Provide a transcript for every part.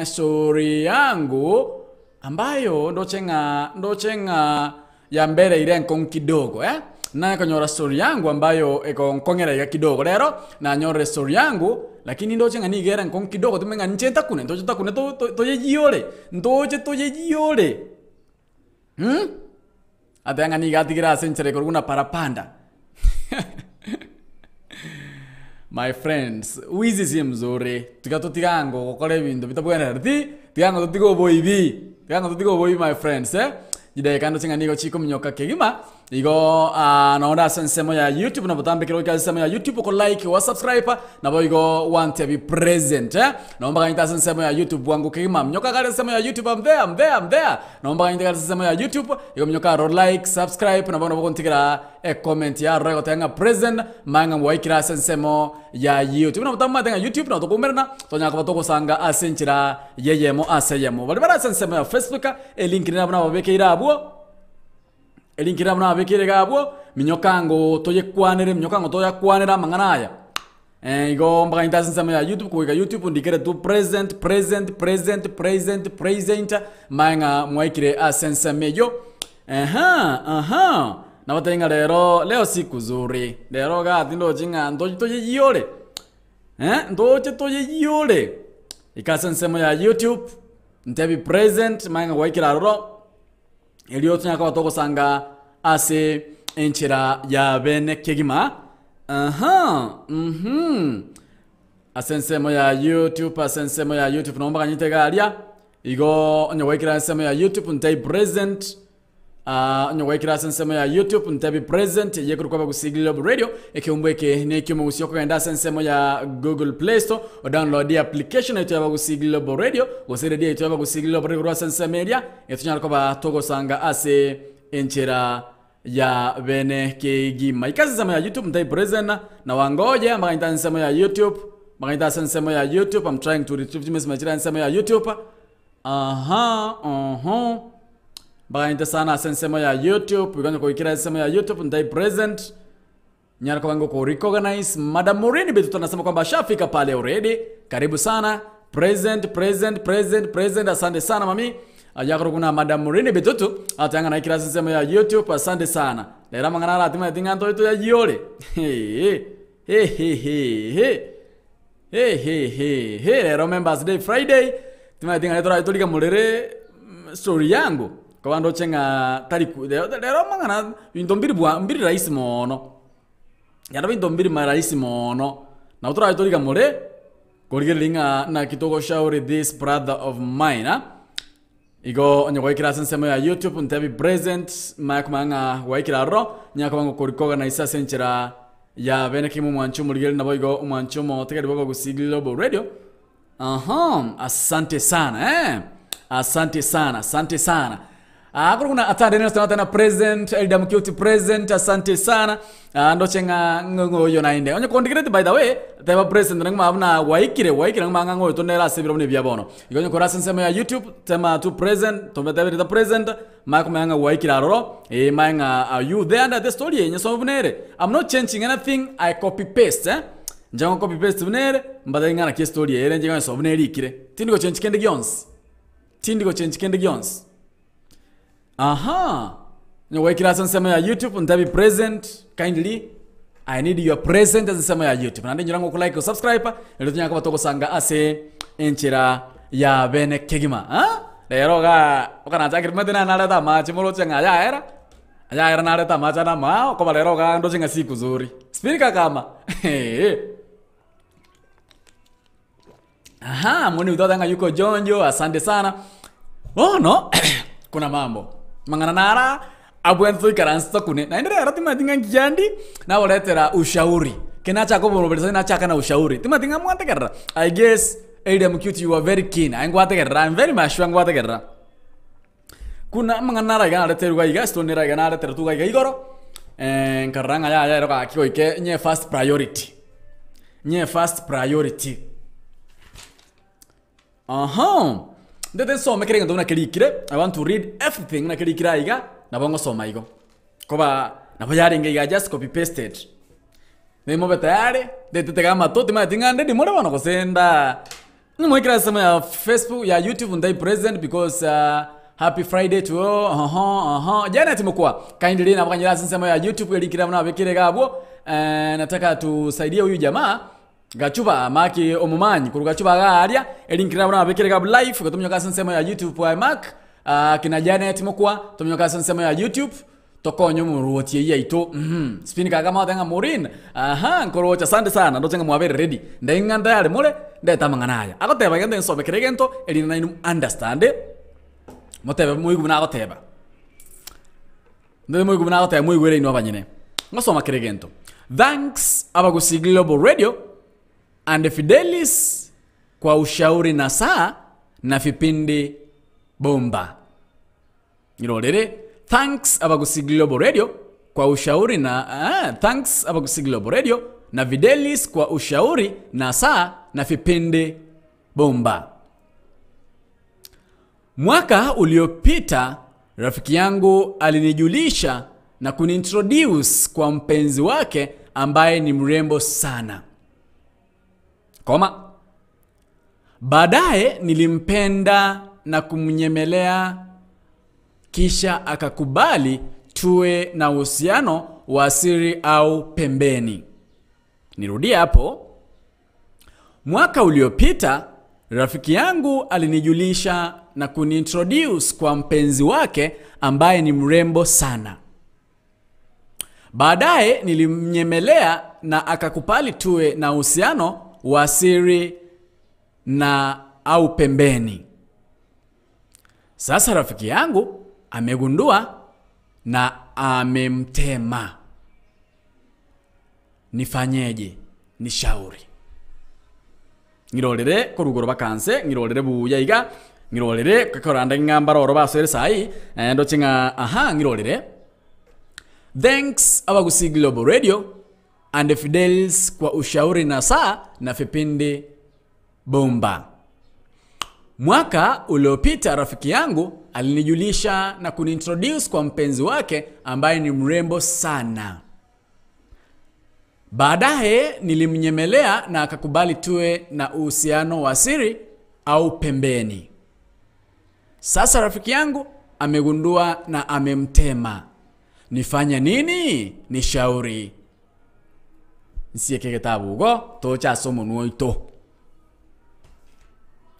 Story yangu ambayo ndoche ng'a ndoche ng'a yambereire enkong'u kidogo eh. Nanye konyora story yangu ambayo egonkong'era iga kidogo. Rero nanyorire story yangu lakini ndoche ng'a nigo ere enkong'u kidogo timanyeti ng'a ninche ntakune ntoche ntakune to- to- toyeyiore ntoche toyeyiore mh. Ateba ng'a nigo atigire ase enchera ekorokwa buna parapanda. My friends, wizi si mzuri. Tiga totige ango gokora ebinto bitabwenereti, tiga ango totige oboibi, tiga ango totige oboibi my friends eh. Chidakika ndoche ng'a nigo chikominyoka kegima, igo nonde ase ensemo ya YouTube nabo tambekire goika ase ensemo ya YouTube oko like gwa subscribe, Naboigo gwantebi present eh? Nabo mbaganyete ase ensemo ya YouTube bwango kegima. Minyoka kare ensemo ya YouTube, I'm there, I'm there, I'm there. Nabo mbaganyete kare ase ensemo ya YouTube, igo minyoka aro like, subscribe, nabo nabo gontigera e comment yaroro egoteba ng'a present, manye ng'a gwaikire ase ensemo ya YouTube. Nabo tamanyete ng'a YouTube nabo tokoumerana, tonyara koba togosanga ase enchera y'eyemo ase eyemo. Baria bare ase ensemo ya Facebook, elink nere abwo nababekeire abwo. Erinkera buna abekire iga abwo, minyoka ango toyekwanere, minyoka ango toyakwanere amang'ana aya. Eh, igo mpaka inte ase ensemo ya YouTube, kogoika YouTube ndikere tu present, present, present, present, present, manye ng'a mwaikire ase ensemo eyio. Ehe, aha, nabatebie ng'a rero, leo siku zuri, rero igaa tindochi ng'a ntoche toyeyiore, eh, ntoche toyeyiore. Ika ase ensemo ya YouTube, ntebi present, manye ng'a gwaikire aroro. Erio tonyare koba togosanga ase enchera ya bene kegima. Aha, mhm. Ase ensemo ya YouTube, ase ensemo ya YouTube nabo mbaganyete iga aria. Igo onye gwaikire ase ensemo ya YouTube ntebi present. Ah, onye gwaikire ase ensemo ya YouTube ntebi present eye ekorokwa Abagusii Global Radio. Ekeumbu eke ne eki'omogusii okogenda ase ensemo ya Google Play Store odownload application yaito ya Abagusii Global Radio gose eredio yaito ya Abagusii Global Radio korwa ase ensemo eria. Etonyare koba togosanga ase enchera ya bene kegima. Ika ase ensemo ya YouTube ntai present na wangoje mpaka nite ase ensemo ya YouTube mpaka nite ase ensemo ya YouTube I'm trying to retrieve chimessage chire ensemo ya YouTube aha oho mpaka nite sana ase ensemo ya YouTube igo onye koikera ensemo ya YouTube ntai present Nyara koba ngoko recognize Madam Maureen Bitutu anasema kwamba ashafika pale already. Karibu sana. Present, present, present, present. Asante sana mami. Ayakoro kuna Madam Maureen Bitutu atanga na ikira ensemo ya YouTube. Asante sana. Lera mang'ana aratima etinga ntoito ya yiore. He he he he. He he he he. Lero members day Friday. Timanyeti ng'a torabe toriga morere mm, story yangu. Koba ndoche ng'a tari ku rero rero amang'ana binto mbiri bwa mbiri rahisi moono. Yaani binto mbiri marahisi moono. Nabo torabe toriga more, korigereria ng'a naki togoshauri this brother of mine ah. Igo onye gwaikire ase ensemo ya YouTube ntebi present, manye komanya ng'a gwaikire aroro, nyara koba ngokoricognise ase enchera ya bene kegima omwanchi omorigereria naboigo omwanchi omotegereri bw'Abagusii Global Radio. Aha, asante sana eh. Asante sana, asante sana. Ah, kuri kuna atande neno sana tena present, Elda Mkiuti present, asante sana. Ah, ndoche ng'a ng'oyo naende. Onye kondigireti by the way, teba present nang'o mabuna waikire, waikire ng'o ng'a ng'oyo tonera ase ebiro buna ebia bono. Igo onye kore ase ensemo ya YouTube, tema tu present, tometebere ta present, manye komanya ng'a waikire aroro, eh manye ng'a are you there under the story eye nyesome buna ere. I'm not changing anything, I copy paste eh. Inche ngo copy paste buna ere, mbatebie ng'a naki estory eye ere inche ngonyesoa buna erikire. Tindi gochenchi kende gionsi, tindi gochenchi kende gionsi. Ahaa, onye gwaikire ase ensemo ya YouTube ntebi present kindly, I need your present ase ensemo ya YouTube. Naende inyora ng'a okolike gosubscribe, erio tonyare koba togosanga ase enchera ya bene kegima ah. Rero igaa, okanachakire omanyete nare narete amache moroche ng'a yaera. Ayagera narete amache ane amaao, koba rero igaa ndoche ng'a siku zuri. Spika kama eeh. Aha, mwene oito ng'a yuko jonjo, asante sana. Bono, kuna mambo, mang'ana nara abwenerete toikaranse tokune, naende rero timanyeti ng'a nkiya ndi, nagoretera ushauri. Ekero nachaka oboroberi nachaka na ushauri, timanyeti ng'a mwantegerera? I guess Elder Mcute you are very keen, aye ngwategerera, I'm very much sure ngwategerera. Kuna amang'ana naro iga nareterwe iga iga, estori nero iga nareteretwe iga iga igoro, nkarora ng'a yaya ero gaki goike nye first priority, nye first priority. Aha, ndete nsome kera egento buna kerikire, I want to read everything buna kerikire aiga, nabo ngosoma igo. Koba nabo yarenge iga I just copy pasted. Nimobe tayari, ndete tega amato, timanyeti ng'a ndedi more bono gose nda. Ng'omoikera ase ensemo ya Facebook ya YouTube ntai present because uh, happy Friday to all oho oho Janet Mukwa kindly nabo kanyera ase ensemo ya YouTube erikire buna abekire iga abwo eh, nataka tusaidie huyu jamaa Gachuba Mark omomanyi korwa Gachuba iga aria erinkire nabo nabekire iga abwo live igo tominyoke ase ensemo ya YouTube aye Mark ah, kina Janet Mukwa tominyoke ase ensemo ya YouTube Tokonye omorwoti eyio yaito uhum spin kaka mote ng'a Maureen aha nkoroche asante sana ndoche ng'a mwabere ready ndai ng'a ntayari more ndete amang'ana aya agoteba gento nsome kera egento erinde nainwe mo understand motebe moigwe buna agoteba ndete moigwe buna agoteba moigwere inwe abanyene ngosoma kera egento thanks Abagusii Global Radio and Fidelis kwa ushauri nasaha na vipindi bomba. Irorere, Thanks Abagusii Global Radio kwa ushauri na ah, thanks Abagusii Global Radio na Videlis kwa ushauri na saa na vipindi bomba. Mwaka uliopita rafiki yangu alinijulisha na kuniintroduce kwa mpenzi wake ambaye ni mrembo sana. Koma. Baadaye nilimpenda na kumnyemelea kisha akakubali tuwe na uhusiano wa siri au pembeni. Nirudie hapo. Mwaka uliopita rafiki yangu alinijulisha na kuniintroduce kwa mpenzi wake ambaye ni mrembo sana. Baadaye nilimnyemelea na akakubali tuwe na uhusiano wa siri na au pembeni. Sasa rafiki yangu amegundua na amemtema. Nifanyeje? Nishauri. Ng'irorere korwa igoro bakanse, ng'irorere buya iga, ng'irorere korande ng'a mbaroro basoire saii, eh, ndoche ng'a aha, ng'irorere. Thanks Abagusii Global Radio and Fidels kwa ushauri nasaha na vipindi bomba. Mwaka uliopita rafiki yangu alinijulisha na kuniintroduce kwa mpenzi wake ambaye ni mrembo sana. Baadaye nilimnyemelea na akakubali tuwe na uhusiano wa siri au pembeni. Sasa rafiki yangu amegundua na amemtema. Nifanye nini? Nishauri. Nsieke getabu igo, toche ase omonwa oito.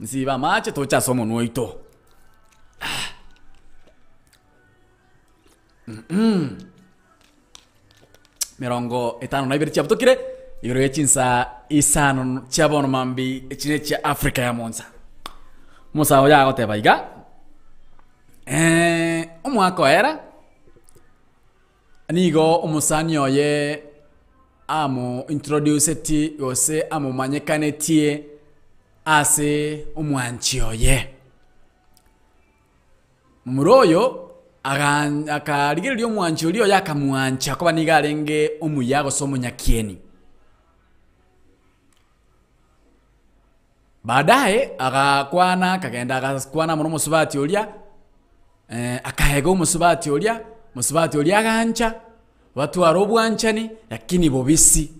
Nsibe amache, toche ase omonwa oito. Ah. Mm. Merongo etano na ibere chiabutokire, igoro ye chinsa isano chia bono mambia echire chia Africa ya monsa. Omosae oyo agoteba iga, omwaka oera, nigo omosani oye amo introduceti gose amomanyekanetie ase omwanchi oye. Momura oyo agan akarigereria omwanchi oria oye akamwancha koba nigo arenge omuya gose omonyakieni. Baadaye agakwana akagenda agakwana amo nomosubati oria, akaega omosubati oria, omosubati oria agancha, batwara obwanchani lakini bobisi.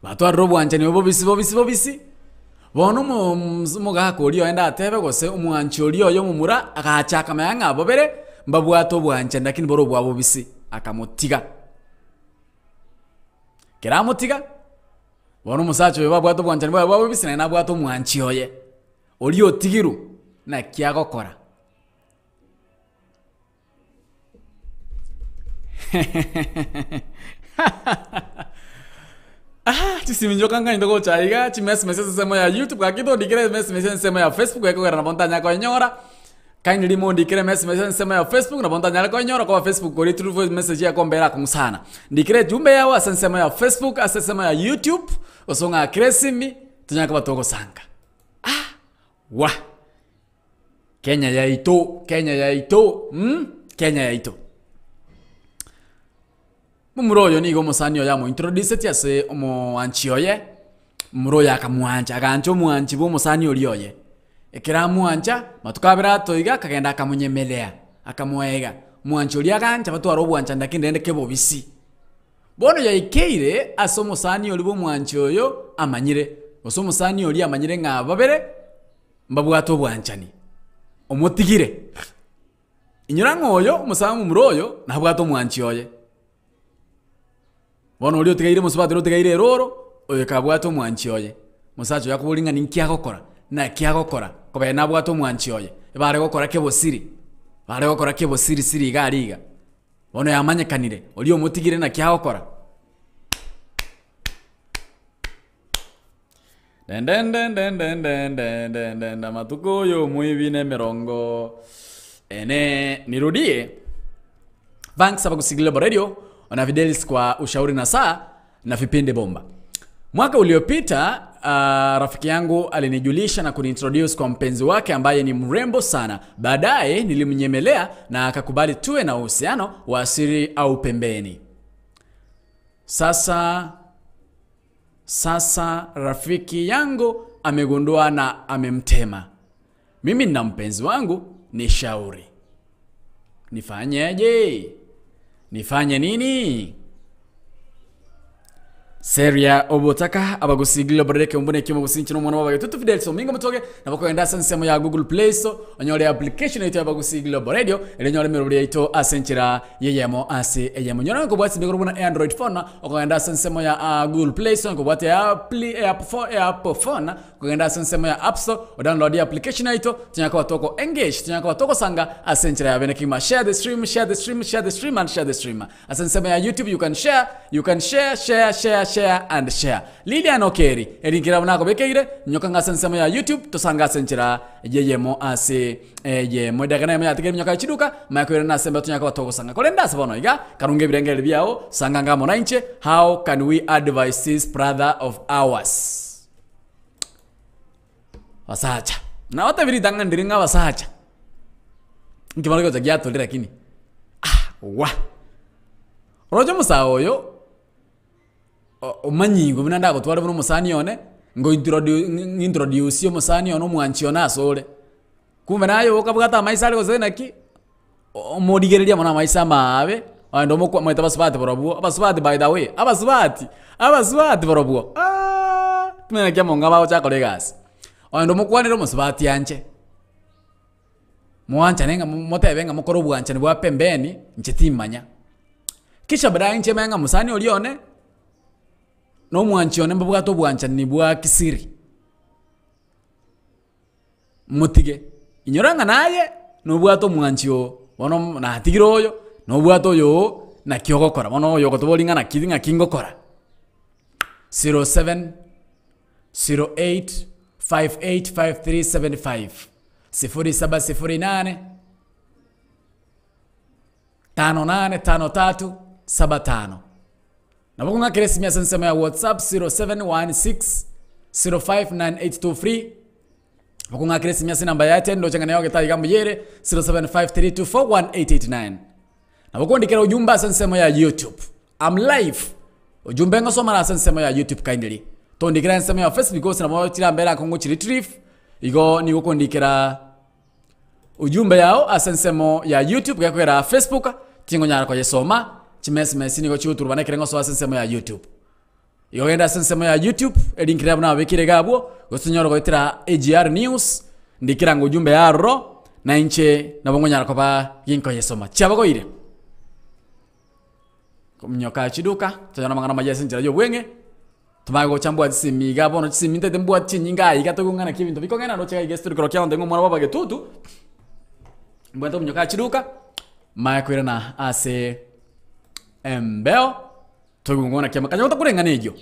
Batwarire obwanchani obo bobisi bobisi bobisi, bono omo omogaka oria oende atebe gose omwanchi oria oye omomura agacha akamanya ng'a bobere mbabwate obwanchani lakini bore obwa bobisi, akamotiga. Ekero amotiga, bono omosacha oyo babwate obwanchani bwaye bwa bobisi naende nabwate omwanchi oye, oria otigirwe, naki agokora? Ah, chisimi nchoka nganyete gocha iga chimesmesi ase ensemo ya youtube gaki tondikere emesmesi ase ensemo ya facebook ekogera nabo ntanyare koenyora kindly mondikere emesmesi ase ensemo ya facebook nabo ntanyare koenyora koba facebook oria through voice message ekombera akong'u sana ndikere ejumbe yao ase ensemo ya facebook ase ensemo ya youtube gose ong'akere esimi tonyare koba togosanga ah wah. Kenya yaito, Kenya yaito, mm, Kenya yaito. Momura oyo nigo omosani oye amointroduceti ase omoanchi oye, momura oyo akamwancha, agancha omwanchi bwa omosani oria oye. Ekero amwancha, matuko abere atoiga akagenda akamonyemelea, akamoega, omwanchi oria agancha batware obwanchani lakini rende kebobisi. Bono yaikeire ase omosani oria bwa omwanchi oyo. amanyire, gose omosani oria amanyire ng'a aba babere mbabwate obwanchani, omotigire. Inyora ng'a oyo omosae omomura oyo nabwate omwanchi oye. Bono oria otigaire omosubati oria otigaire eroro, oyo kabwate omwanchi oye, omosacha oyo akoboria ng'a ninki agokora, naki agokora, koba nabwate omwanchi oye, ebare gokora kebosiri, bare gokora kebosiri siri iga aria iga. Bono yamanyekanire, oria omotigire naki agokora. Dendendendendendendendendende amatuko y'omoibi na emerongo ene nirudie. Thanks Abagusi Global Radio na Fidelis kwa ushauri na saa na vipindi bomba. Mwaka uliopita uh, rafiki yangu alinijulisha na kuniintroduce kwa mpenzi wake ambaye ni mrembo sana. Baadaye nilimnyemelea na akakubali tuwe na uhusiano wa siri au pembeni. Sasa sasa rafiki yangu amegundua na amemtema. Mimi na mpenzi wangu ni shauri. Nifanyeje? Nifanye nini? Seria obotaka abagusigile oborereke ombune ekio mogusinchi na omwana w'abagetutu Fidel Somingo Mutoge nabo kogenda ase ensemo ya Google Play Store onyore application yaito y'abagusigile oboredio erio onyore emeroberi yaito ase enchera y'eyemo ase eyemo. Nyora nkobwate sinde korwa buna Android phone okogenda ase ensemo ya ah, Google Play Store nkobwate appli app pho app phone Kogenda ase ensemo ya App Store, odownload application yaito, tonyare koba toko engage, tonyare koba togosanga ase enchera ya bene kegima. Share the stream, share the stream, share the stream and share the stream. Ase ensemo ya YouTube you can share, you can share, share, share, share and share. Lilian Okeri, eri nkere abwo nakobekeire, nyoka ng'a ase ensemo ya YouTube tosange ase enchera yeyemo ase eyemo. Edagera neyemo yatigire eminyoka ya chiduka, manya koirana ase embeo tonyare koba togosanga. Korende ase bono iga, karunga ebirengererio biao, sanga anga amo nainche, how can we advise this brother of ours? Basacha, nabatebi ritang'ani ndire ng'a abasacha, inki bono kegocha giatorire lakini ah wa! Oroche omosae oyo, o- omanyigwe buna ndagotware buna omosani one, ngo introdu ng'introdusie omosani one omwanchi one asore, kumbe naye okabwate amaiso are gose naki. Omorigereria mono amaiso amabe, ogende omokwa omanyete abasubati barobwo, abasubati by the way, abasubati, abasubati barobwo aah, timanyeti naki amonga bagocha kora egasi. Ogende omokwanere omosubati anche, mwanchane ng'a motebe ng'a mokore obwanchani bwa pembeni, inche timanya. Kisha baadaye inche manye ng'a mosani oria one, na omwanchi one mbabwate obwanchani bwa kisiri. Motige. Inyora ng'a naye nobwate omwanchi oo, bono natigire oyo, nobwate oyo oo, naki ogokora? Bono oyo ogotoboria ng'a naki ng'aki ngokora? 07 08 58 53 75 sifuri saba sifuri nane tano nane tano tatu saba tano. Nabo kong'akera esimi ase ensemo ya WhatsApp 0716 059823 Nabo kong'akera esimi ase enamba ya Airtel ndoche ng'a naye ogetaga iga mbuya ere 0753241889. Nabo kondikera ujumbe ase ensemo ya YouTube. I'm live. Ujumbe ngosomara ase ensemo ya YouTube kindly. Tondikera ensemo ya Facebook gose nabo chirambere akong'u chi retrieve igo nigo okondikera Ujumbe yao ase ensemo ya YouTube gekogera Facebook tingonyara koyesoma, chimesmesi nigo chigoturubana ekere ngosoa ase ensemo ya YouTube. Igo genda ase ensemo ya YouTube elink riria buna nababekire iga abwo, gose onyore goetera AGR News, ndikera ng'a ujumbe ya aroro, na inche nabo ngonyara koba ginkoyesoma. Chiabagoire. Kominyoka chiduka, tonyore amang'ana amaya ase enchera ya obweng'e. Tomanye gocha mbwate chisemi iga bono chisemi ntaete mbwate chinyinga aye iga togong'ana ki ebinto bikong'ena roche iga iga story korwa kiago ng'a omwana bwa abagetutu, mbwate omonyoka achiruka, manye koirana ase embeo, toigwe naki amakanya gotakoreng'ana eyio.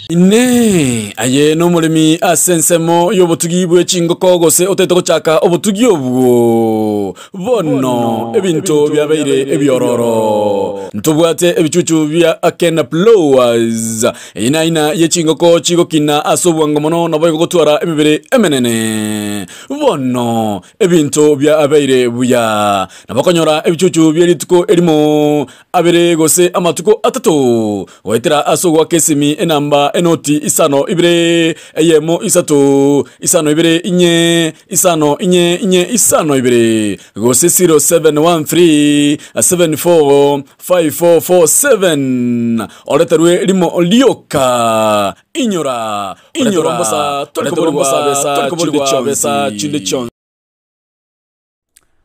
Inee! Aye nomoremi ase ensemo y'obotugi bwe chingoko gose otagete gochaka obotugi obwo? Bono ebinto biabeire ebiororo. Ntobwate ebichuchu bia Akena Ploas, eye naina ye chingoko chigokina ase obwango mono naboigo gotwara emebere emenene. Bono ebinto biabeire buya. Nabo okonyora ebichuchu bie rituko erimo abere gose amatuko atato, goetera ase ogoaka esimi enamba enoti isano ibere, eyemo isato, isano ibere inye, isano inye inye isano ibere, gose 0713 74 5. 5447 oreterwe rimo rioka inyora inyora mbosa torikoborigwa besa chinde chionsi.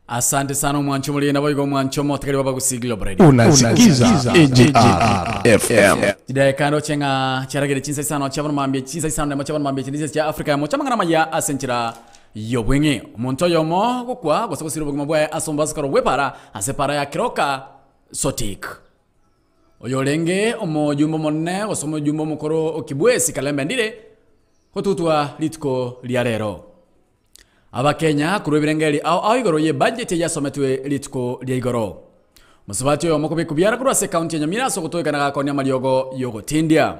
Asante sana omwancho omoriri naboigo omwancho omotegeri bw'Abagusii Global Radio. Unasikiza AGR FM. Chidaeka ndoche ng'a chiaragere chinsa isano chia bono mambia chinsa isano nemo chia bono mambia chinde chia Africa ya mocha amang'ana amaya ase enchera y'obweng'e. Omonto oyomo gokwa gose gosira obogima bwaye ase omobasukaro bw'epara ase epara ya Keroka Sotik. Oyorenge omojumbe omonene gose omojumbe omokoro o Kibwezi Kalembe Ndire gotutwa rituko ria rero. Abakenya korwa ebirengererio ao ao igoro y'ebudget eyasometwe rituko ria igoro. Mosubati oyomo kobekwa biara korwa ase ekaunti ya Nyamira ase ogotoekana gakonia amariogo y'ogotindia.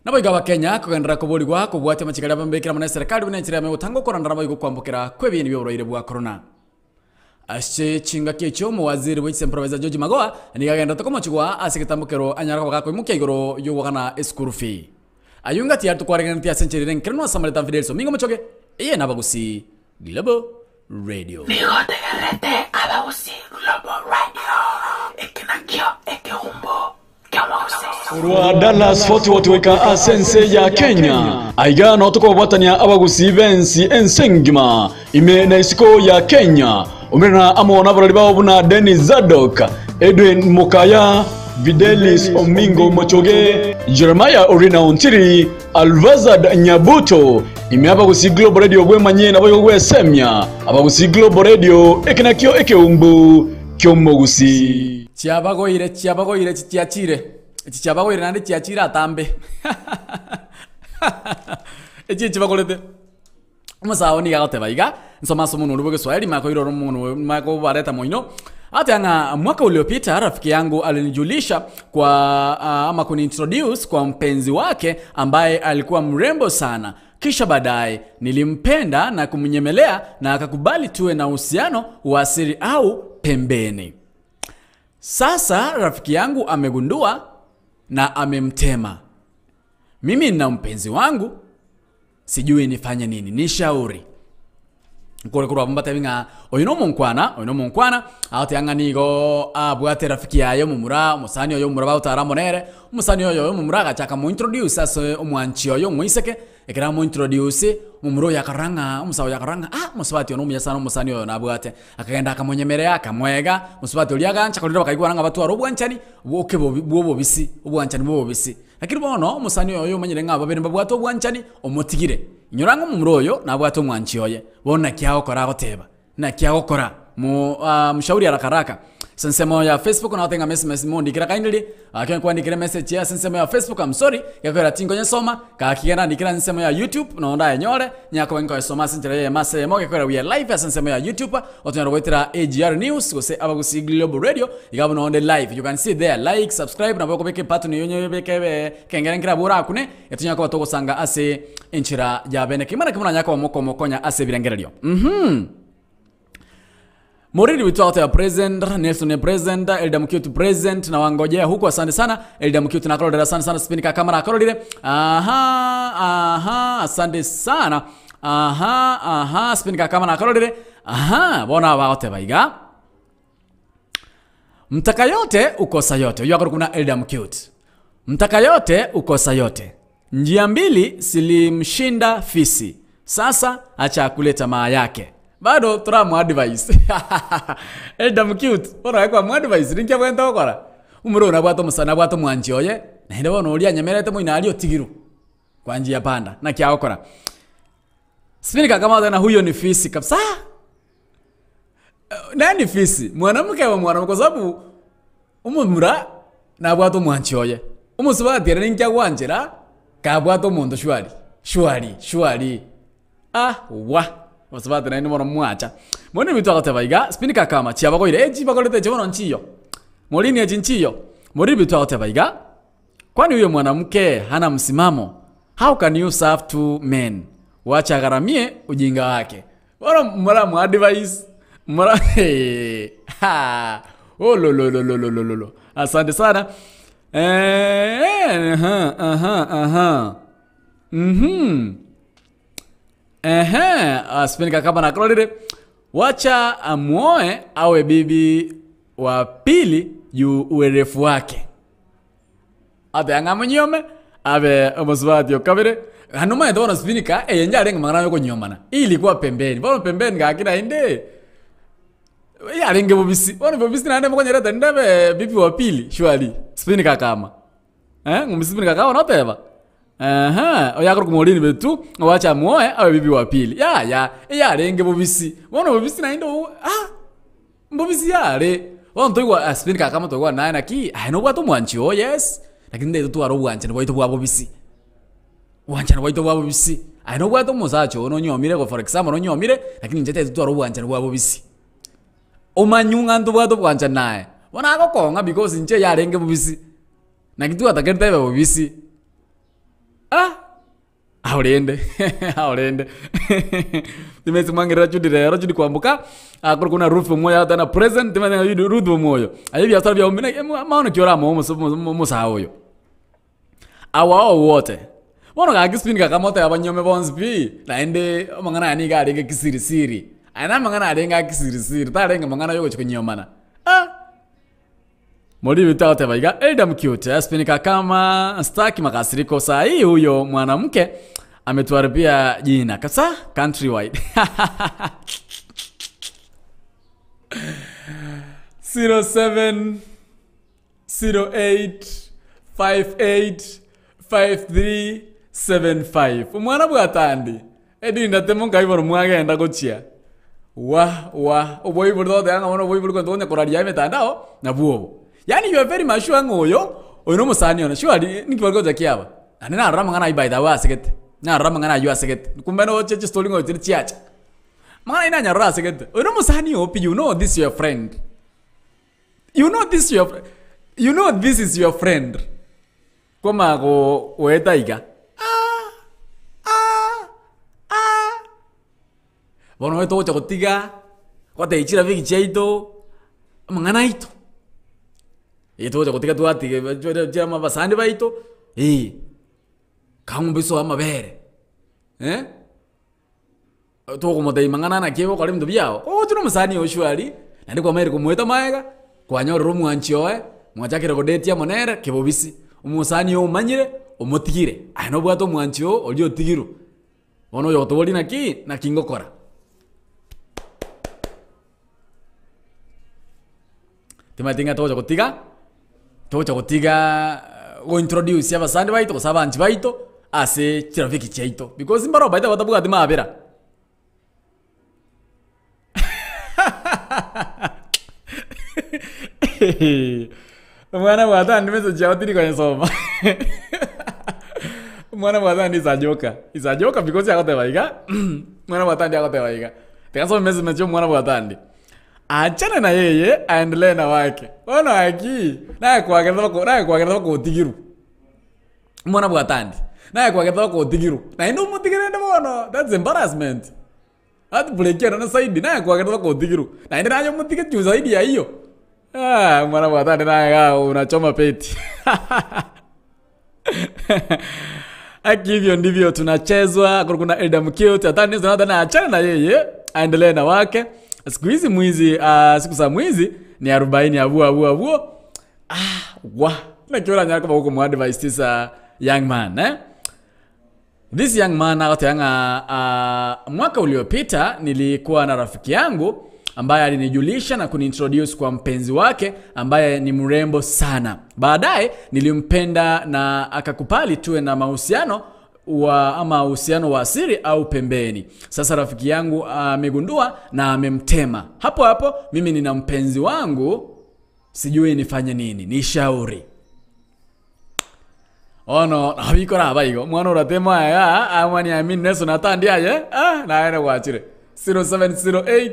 Naboigo Abakenya kogenderera koborigwa kobwatia amachiko aria bambekire amo n'eserekari buna enchera yamo y'ogotanga okorandana boigo okwambokera kw'ebieni bi'oborwaire bwa korona. Ase chingaki echio omowaziri bwe chisemprofesa George Magoha nigo agenderete komochigwa ase egetambokero anyare koba gakoimokia igoro y'ogoakana eschool fee. Ayio ngati yaria tokwaregenetie ase enchera ere enkerenwa ase amareta Fidelis Omingo Mochoge, eye n'Abagusii Global Radio. Nigo otegererete Abagusii Global Radio, eke nakio ekegumbo ki'omogusii. Korwa Dallas Fort Worth goika ase ense ya Kenya, aiga noo tokobwatania abagusii b'ensi ense engima, ime na isiko ya Kenya. Omerana amo nabarori bao buna Dennis Zadok, Edwin Mokaya, Fidelis Omingo Mochoge, Jeremiah Orina Ontiri, Alvazad Nyabuto, ime Abagusii Global Radio bwemanyie naboigo gwesemia Abagusii Global Radio, eke nakio ekeumbu ki'omogusii. Chiabagoire, chiabagoire, echi chiachire, echi chiabagoire naende chiachire atambe. Echi echibagorete. Omosae oo nigo agoteba iga, nsome ase omonwa oria bw'egeswahili manye koirora omonwa oyo manye kobareta moino. Agoteba ng'a mwaka uliopita rafiki yangu alinijulisha kwa ah, ama kuniintroduce kwa mpenzi wake ambaye alikuwa mrembo sana. Kisha baadaye nilimpenda na kumnyemelea na akakubali tuwe na uhusiano wa siri au pembeni. Sasa rafiki yangu amegundua na amemtema. Mimi nina mpenzi wangu sijui nifanye nini nishauri. Nkore korwa abwo mbatebi ng'a oyo nomonkwana, oyo nomonkwana, agoteba ng'a nigo abwate rafiki yaye omomura, omosani oye omomura bagotara amo nere, omosani oyo omomura agacha akamointroduce ase omwanchi oye omoiseke, ekero amointroduce, omomura oyo akarora ng'a omosae oyo akarora ng'a ah omosubati oyo nomuya sana omosani oyo nabwate. Akagenda akamonyemerea, akamoega, omosubati oria agancha korende bakaigwana ng'a batware obwanchani, bwoke bobi bwobobisi, obwanchani bwobobisi. Lakini bono omosani oyo oyomanyire ng'a babere mbabwate obwanchani, omotigire. Inyora ng'a omomura oyo nabwate omwanchi oye. Bono naki agokora agoteba, Naki agokora? Mo ah mshauri haraka haraka. Ase ensemo ya Facebook nagoteba ng'a message message mondikera kindly, ekero nkwandikire emessage ase ensemo ya Facebook I'm sorry, gekoera tinkonyesoma, gaki genda ndikere ase ensemo ya YouTube nonye ndayenyore, nyakoba nkoyesoma ase enchera eyemo ase eyemo, gekoera we are live ase ensemo ya YouTube, otonyara goetera AGR News gose Abagusii Global Radio, iga abwo nonde live. You can see there, like, subscribe, nabo okobeka ebutton eywo onyebeke ebe ekengere nkere abwo orakune, etonyare koba togosanga ase enchera ya bene. Kegima naki moranyare koba mokomokonya ase ebirengererio. Uhum. Moriri witũ agoteba present, Nelson e present, Elda Mukiotu present na wangojea huku asante sana. Elda Mukiotu nakororera asante sana Spin Kakamara akororire. Aha, aha, asante sana. Aha, aha, Spin Kakamara akororire. Aha, bono aba bagoteba iga. Mtaka yote ukosa yote. Oyio akorokwa buna Elda Mukiotu. Mtaka yote ukosa yote. Njia mbili zilimshinda fisi. Sasa acha akule tamaa yake. Bado toramoadvise. Elder Mcute, bono aye kwamoadvise ninki abwenerete gokora? Omoro oyo nabwate omosani nabwate omwanchi oye, naende bono oria anyemerete moino aria otigirwe kwa njia panda. Naki agokora? Spinka akamotebia ng'a huyo ni fisi kabisa. Nani fisi? Mwanamke ama mwanaume? Kwa sababu Omomura nabwate omwanchi oye, omosubati ere ninki agwanchera kabwate omonto shwari shwari shwari ah wah abasubati naende bono mwacha. Bono ebinto agoteba iga, spindi kakama chiabagoire echi bagorete echi bono nchiyo, morini echi nchiyo, morini ebinto agoteba iga, kwani huyo mwanamke hana msimamo? How can you serve two men? Wacha agharamie ujinga wake. Bono moramoadvise, mora heee haa ololololololo asante sana eeh aha aha aha uhum ehe Spin Kakaba nakororire, wacha amuoe awe bibi wa pili. juu uerefu wake. Ateba ng'a amonyiome, abe omosubati o kabere, naende omanyete bono Spinika, eye inche arenge amang'ana yokonyiomana, ilikuwa pembeni, bono pembeni gaki naende, yarenge bobisi, bono bobisi naende mokonyerete rende abe bibi wa pili surely, Spinika akama eh, ng'ombe Spinika akama noteba eeh, oyo akorokwa Maureen Betu, owache amuoe abe bibi wa pili, yaya, eyarenge bobisi, bono bobisi naende oo ah. Mbobisi yare, bono toigwa ase rinde kaka motoigwa naye naki, aye nobwate omwanchi oo yes, lakini nde totware obwanchani bwaito bwa bobisi, obwanchani bwaito bwa bobisi, aye nobwate omosacha oo nonyomire igo for example nonyomire, lakini inche tari totware obwanchani bwa bobisi. Omanywe ng'a ntobwate obwanchani naye, bono agokong'a because inche yarenge bobisi, naki twatakerete ebe bobisi, ah. Ao rende, ao rende timanyeti mwangerera Judy rero, Judy kwamboka, akorokwa buna Ruth omwoyo agoteba na present, timanyeti ng'a Judy Ruth omwoyo, aye ebiasara biago buna maono ki oramoe omosa omo omosae oyo. Awao wote, bono gaki spindi kakamotebia abanyome bonsi pi, naende amang'ana aya nigo arenge kisirisiri, aya namang'ana arenge akisirisiri, tarenge mang'ana yogochia konyiomana, ah. Moribi agoteba iga, Elder Mcute, Spinika kama staki makasiriko saa hii huyo mwanamke ametuharibia jina kabisa countrywide. 07 08 58 53 75 omwana bwatandi Edinda timokaibora mwagenda gochia wa wa oboibori togoteba ng'a bono oboibori kwanza tokonya koraria emetandao nabwo obo. Yaani you are very much sure ng'a oyo, oyo na omosani one surely ninki bari gocha kiaba? Naende narora amang'ana aywo by the way asegete, narora amang'ana aywo asegete, kumbe noche chistori ng'a chire chiacha. Amang'ana aywo nanyarora asegete, oyo na omosani oo pi you know this your friend, you know this your fri you know this is your friend. Kwamanya goeta iga, ah ah ah. Bono onye togocha gotiga, gotebia chirafiki chiaito, amang'ana aito, eh togocha gotiga twatiga chia abasani baito, eh, kang'u mbisoe amabere, eh. Tokomotebia mang'ana naki ogokora ebinto biao, ogochia na omosani oo surely, naende kwamaire komoeta magega, kwanyorire omwanchi oye, mwachakire kodate amo nere kebobisi, omosani oo omanyire, omotigire, aye nobwate omwanchi oo oria otigirwe, bono oyogotoboria naki, naki ngokora. Timanyeti ng'a togocha gotiga, togocha gotiga gointroduce abasani baito gose abanchi baito ase chirafiki chiaito because mbaro baito batabwati mabera. Omwana bwatandi message yao tiri koyesoma omwana bwatandi is a joker, is a joker because agoteba iga omwana bwatandi agoteba iga, tiga nsome message ya omwana bwatandi. Achane na yeye aendelee na wake. Bono gaki, naye kwagerete bako naye kwagerete bakotigirwa. Omwana bwatandi, naye kwagerete bakotigirwa. Naende omotige rende bono, that's embarrassment. Heartbreak ere na zaidi, naye kwagerete bakotigirwa. Naende naye omotige juu zaidi ya hiyo, ah omwana bwatandi naye igaa unachoma peti. Aki hivyo ndivyo tunachezwa kuna Elder Mkiut hata nizo hata na achana na yeye aendelee na wake siku hizi mwizi uh, siku za mwizi ni 40 abuo abuo abuo ah wa nakiora nyako ba huko advice this uh, young man eh This young man agoteba ng'a uh, mwaka uliopita nilikuwa na rafiki yangu ambaye alinijulisha na kuniintroduce kwa mpenzi wake ambaye ni mrembo sana. Baadaye nilimpenda na akakubali tuwe na mahusiano wa ama uhusiano wa siri au pembeni. Sasa rafiki yangu amegundua na amemtema. Hapo hapo mimi nina mpenzi wangu, sijui nifanye nini, nishauri. Bono nabo ikoraba igo, omwana orateme aye aa, amani amini Nelson atandi aye, ah, naye nagwachire. 0708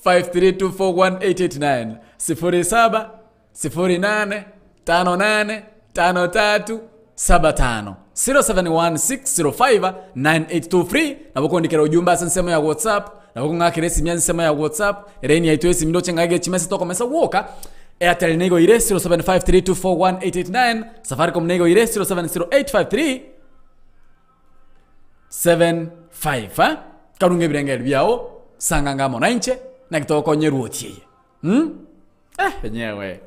5324189 07 08 58 53 75 0716059823 nabo kondikera ujumbe ase ensemo ya whatsapp nabo kong'akera esimi ase ensemo ya whatsapp eraini yaito esimi ndoche ng'ake chimesa tokomesa gwoka Airtel nigo ire 0753241889, Safaricom nigo ire 070853 75 eh? Karunga ebirengeri biao sanganga amo nainche naki togokonya eruoti eye hmm? Eh, enyewe.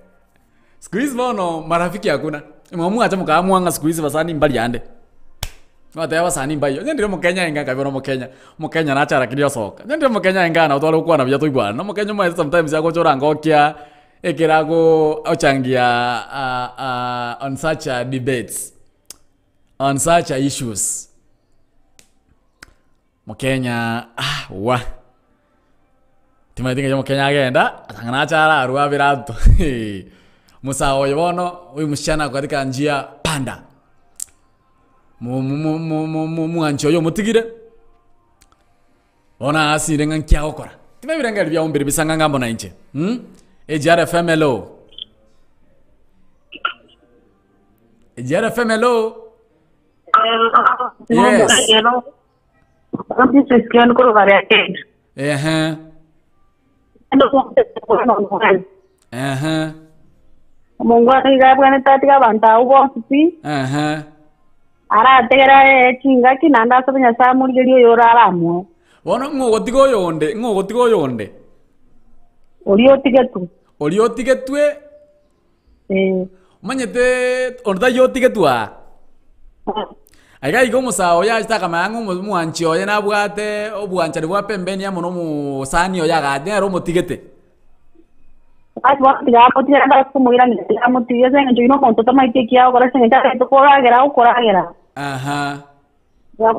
Siku hizi bono marafiki hakuna. Mwamwacha mokaamua ng'a siku hizi basani mbari ande. Mwateba basani mbaiyo. Onye ndire omokenya enga nkabe omokenya, omokenya nache lakini osoka. Onye ndire omokenya enga nabo tware gokwana buya toigwane. Na omokenya omanyete sometimes agocha orangokia ekero ago ochangia on such debates, on such issues. Mokenya ah wa! Timanyeti ng'ai omokenya agenda, atang'ana nache ararwe abere ato Musae oyo bono, huyu msichana ako katika njia panda, mo- mo- mo- mo- mo- omwanchi oye omotigire, bono asire ng'a nki agokora. Timanyeti ebirengererio biago mbire bisa ng'a ng'ambo na inche mh, AGR FM hello, AGR FM hello. Yes. Ehe. Ehe. Omongwana iga abwenerete atige abanto abwo bonsi pi, Ehe. arategere aye chingaki naende asabe Nyasae amorigerie oyore aramoe. Bono ng'o ogotiga oyonde, ng'o ogotiga oyonde? Oria otigetwe. Oria otigetwe Eh. Omanyete onde taiyo otigetwe aa. Aiga iga omosae oyo achete akamanya ng'a omo- omwanchi oye nabwate obwanchani bwa pembeni amo na omosani oye agacha nere omotigete. Basi bono tiga amotige naende ase komoiraneria tiga amotige ase eng'encho oyio nomonto otamaeti eki agokora ase eng'encho arete koragera agokoragera. Aha.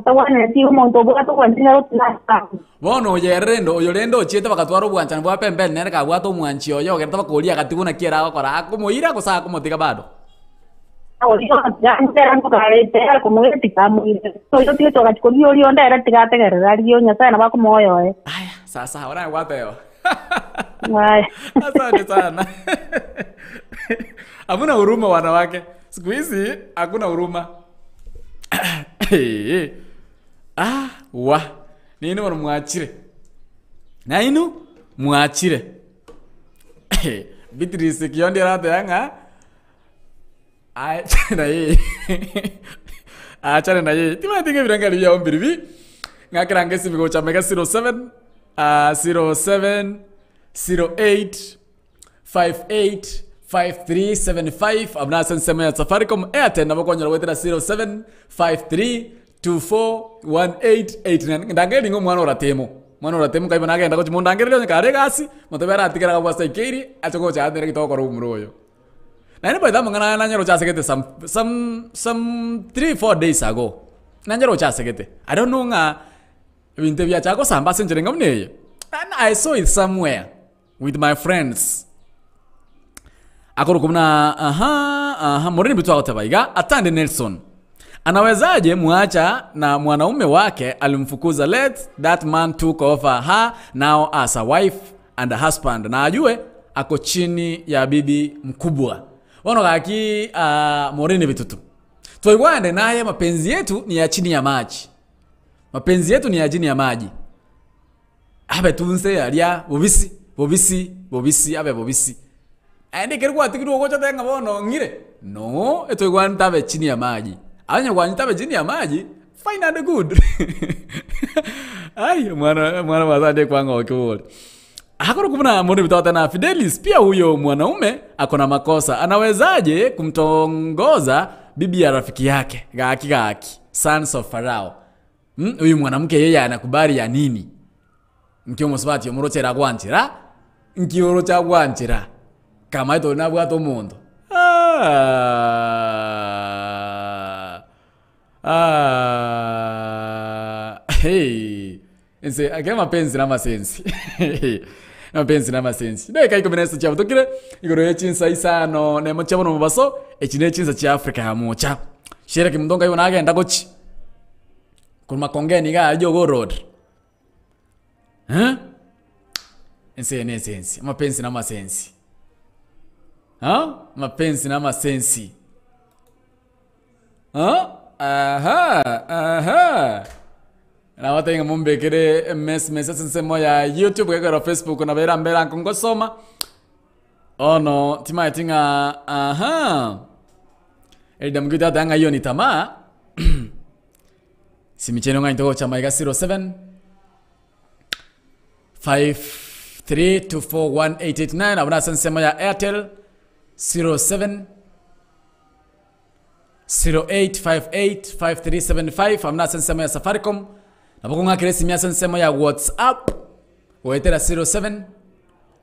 Tagwenereti omonto obwate ogwanchera gotiga ase. Bono oyo ere rende, oyo rende ochiete bagatwara obwanchani bwa pembeni nere kabwate omwanchi oye ogerete bakoria agatigwa naki ere agokora, akomoira gose akomotiga bado? Aya, sawasawa naye gwateba. Asante sana. Hamuna huruma wanawake. Siku hizi hakuna huruma. Ah, wa. Nini bono mwachire. Nainwe mwachire. Beatrice Kiondi arateba ng'a achane na yeye. Achane na yeye. Timanyeti ng'a ebirengererio biago mbiri bi, ng'akera ngesimi gocha mega 07 07 08 585375 abwo nase ensemo ya Safaricom, Airtel nabo okonyora goetera 0753241889 ndangererie ng'a omwana oratemo, omwana oratemo nkai bono agenda gochia mondangererie onye kare egasi, motobe aratigere agwo ase aikeiri ache gocha atere gento ogokora omura oyo. Naende by the amang'ana aya nanyare gocha asegete some some some 3 4 days ago, nanyare gocha asegete, I don't know ng'a ebinto ebi biachaka gosamba ase enchera enga buna eye, and I saw it somewhere. with my friends. Akorokwa buna aha aha morende mbitwe agoteba iga atande Nelson anawezaje muacha na mwanaume wake alimfukuza let that man took over her now as a wife and a husband na ajue ako chini ya bibi mkubwa bono gaki uh, morende bitutu twaigwane naye mapenzi yetu ni ya chini ya maji mapenzi yetu ni ya chini ya maji Abe tunse aria bobisi, bobisi, bobisi, abe bobisi. Naende ekero gwatigirwe ogocha otebe ng'a bono ng'ire, no, etoigwanete abe chini ya maji. Onye gwanchete abe chini ya maji, fine and good. Ai, omwana omwana bwa kwang'okia bori. Akorokwa buna more bitagoteba na Fidelis, pia huyo mwanaume ako na makosa. Anawezaje kumtongoza bibi ya rafiki yake? Gaki gaki. Sons of Farao. Huyu mwanamke yeye anakubali ya nini? Nki omosubati omoroche ere agwanchera? Nki oroche agwanchera? Kamaete oria nabwate omonto. Aah aah hey ense ake mapenzi na amasensi mapenzi na amasensi. Dakika ikomi na isato chiabutokire igoro ye chinsa isano na emo chia bono omobaso, echi ne chinsa chia Africa ya mocha. Shereki omonto nkai bono agenda gochia. Korwa Makongeni iga aria Jogoo Road. Eh? Ense eye nesensi, amapensi na amasensi. Ah? Amapensi na amasensi. Ah? Aha, aha. Nabatebie ng'a mombekere emesmesi ase ensemo ya YouTube gekogera Facebook nabo erambere anko ngosoma. Bono timanyeti ng'a aha. Elder Mugito ateba ng'a hiyo ni tamaa. Simicheno ng'a intogocha maiga 07 5324189 abwo nase ensemo ya Airtel. 07 08585375 amo nase ensemo ya Safaricom, nabo okong'akera esimi ase ensemo ya WhatsApp goetera 07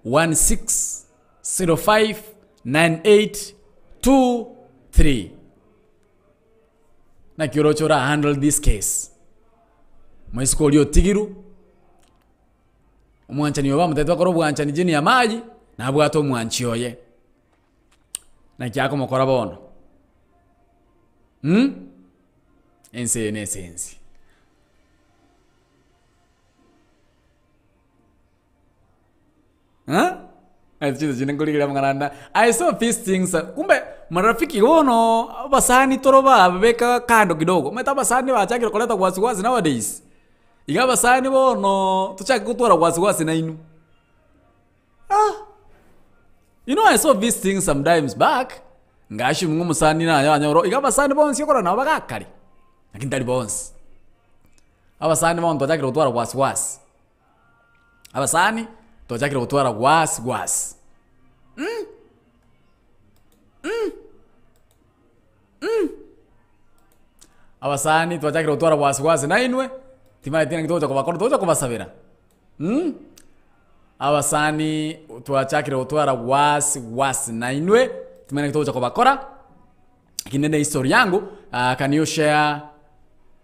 16 05 98 23. Naki oroche ora handle this case? Moiseke oria otigirwe, omwanchani oye bamotebeti bakore obwanchani chini ya maji, nabwate omwanchi oye. Naki akomokora bono? Mh? Ense eye nesensi. Huh? Ase chinsa chinde nkorigereria amang'ana ande I saw these things kumbe marafiki bono abasani toro babeka kando kidogo omanyete abasani bachakire koreta wasiwasi nowadays. Iga abasani bono tochake gotwara wasiwasi nainwe. Ah! You know I saw these things sometimes back, ngashimwa ng'a omosani naye anyore iga abasani bonsi okorora nabo bagakare, lakini tari bonsi. Abasani bono twachakire gotwara wasiwasi, abasani twachakire gotwara wasiwasi mh mh mh. Abasani twachakire gotwara wasiwasi nainwe, timanyeti naki togocha kobakora togocha kobasabera. Mh, abasani twachakire gotwara wasi wasi nainwe, timanyeti naki togocha kobakora, lakini nende history yangu, ah, can you share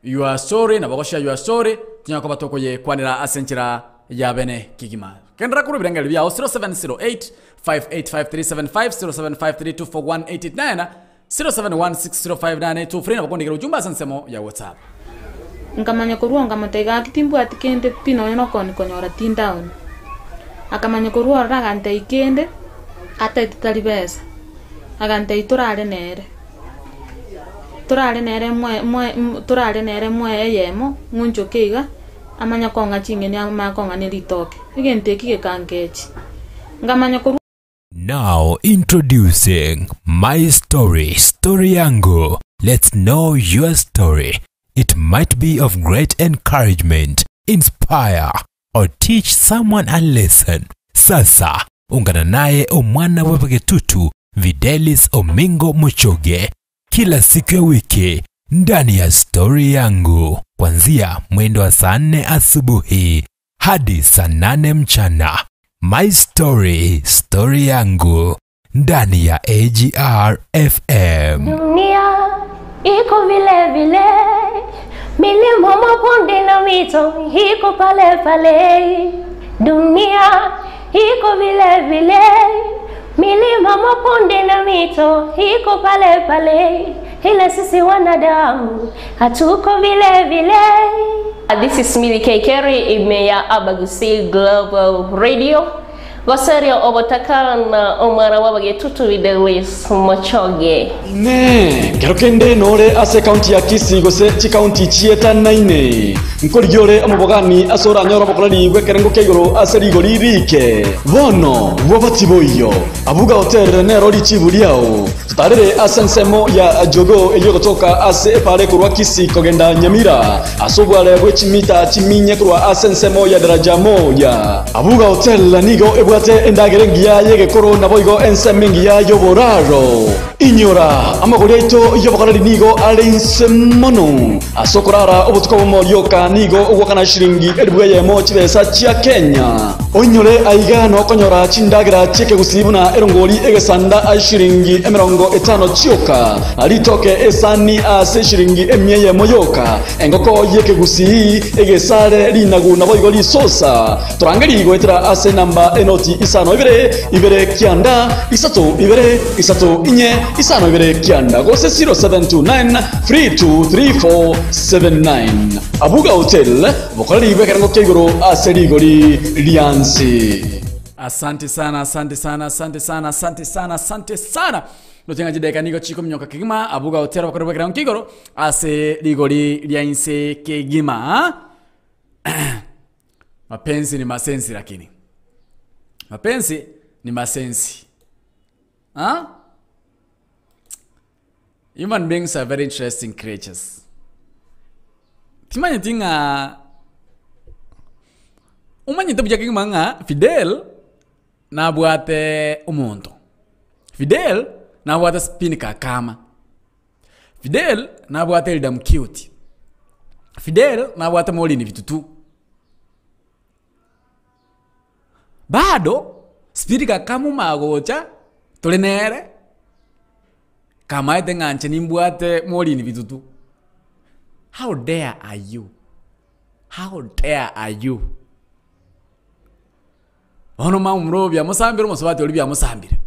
your story, nabo ogoshare your story, tonyare koba tokoyekwanera ase enchera ya bene kegima. Genderera korwa ebirengererio biao 0708 585375 0753241889 0716059823 nabo okondikera ujumbe ase ensemo ya WhatsApp. Nkamanya korwa oo nkamotebia gaki timbwati kende pi nonya na okoni konyora tindaoni. Akamanya korwa ororo agantebia kende, ataete tari besa, agantebia torare nere, torare nere moe moe mo torare nere moe eyemo, ng'onchoke iga, amanye kong'a ching'eni amanye kong'a ne ritoke. Egento eki gekangechi, nkamanya korwa. Now introducing My Story, Story Yangu. Let's know your story. It might be of great encouragement, inspire, or teach someone a lesson. Sasa ungana naye omwana wa Bagetutu Videlis Omingo Muchoge kila siku ya wiki ndani ya Story Yangu kuanzia mwendo wa saa nne asubuhi hadi saa nane mchana. My Story, Story Yangu ndani ya AGR FM. Dunia iko vile vile, milima, mabonde na mito iko pale pale. Dunia iko vile vile, milima, mabonde na mito iko pale pale, ila sisi wanadamu hatuko vile vile. This is Millie K. Kerry, ime ya Abagusi Global Radio. Goserio obotaka na omwana w'abagetutu Widelis Mochoge. Inee! Kero kende nore ase ekaunti ya Kisii gose chikaunti chietanaine, nkorigia ore omobogani ase oranyore obokoreri bw'ekerengo kia igoro ase rigori riike. Bono bwoba tiboiyo, Abuga Hotel nero richibu riao. Totarere ase ensemo ya Jogoo eyio egotoka ase epaara ekorwa Kisii kogenda Nyamira, ase obware bwe chimita chiminye korwa ase ensemo ya Daraja Moja. Abuga Hotel nigo ebwate endagera engiya y'egekoro naboigo ensemo engiya y'oboraro. Inyora, amagori aito y'obokoreri nigo are inse mono. Ase okorara obotuko obomo rioka nigo ogoakana shilingi elifu eyemo chibesa chia Kenya. Oinyore aiga nokonyora chindagera chi'ekegusii buna erongori egesanda ase shilingi emerongo etano chioka, ritoke esani ase eshilingi emia eyemo yoka, engoko y'ekegusii, egesare, rinagu naboigo risosa. Torangerie goetera ase enamba enoti isano ibere, ibere kianda, isato ibere, isato inye, isano ibere kianda, gose 0729 323479. Abuga Hotel, Bokoreri bw'ekerengo kia igoro ase rigori riansi. Asante sana, asante sana, asante sana, asante sana, asante sana. Ndoche ng'a chidakika nigo chikominyoka kegima abuga hotera bokoreri bw'ekerengo kia igoro ase rigori ria inse kegima. Mapenzi ni masensi lakini. Mapenzi ni masensi. Ah? Human beings are very interesting creatures. Timanyeti ng'a omanyete buya kegima ng'a Fidel nabwate omonto. Fidel nabwate Spin Kakama. Fidel nabwate Elda Mkiuti. Fidel nabwate Maureen Bitutu. Bado Spin Kakama omanye gocha tore nere, kamaete ng'a inche nimbwate Maureen Bitutu. How dare are you? How dare are you? Bono omomura oyo biamosambire omosubati oria biamosambire.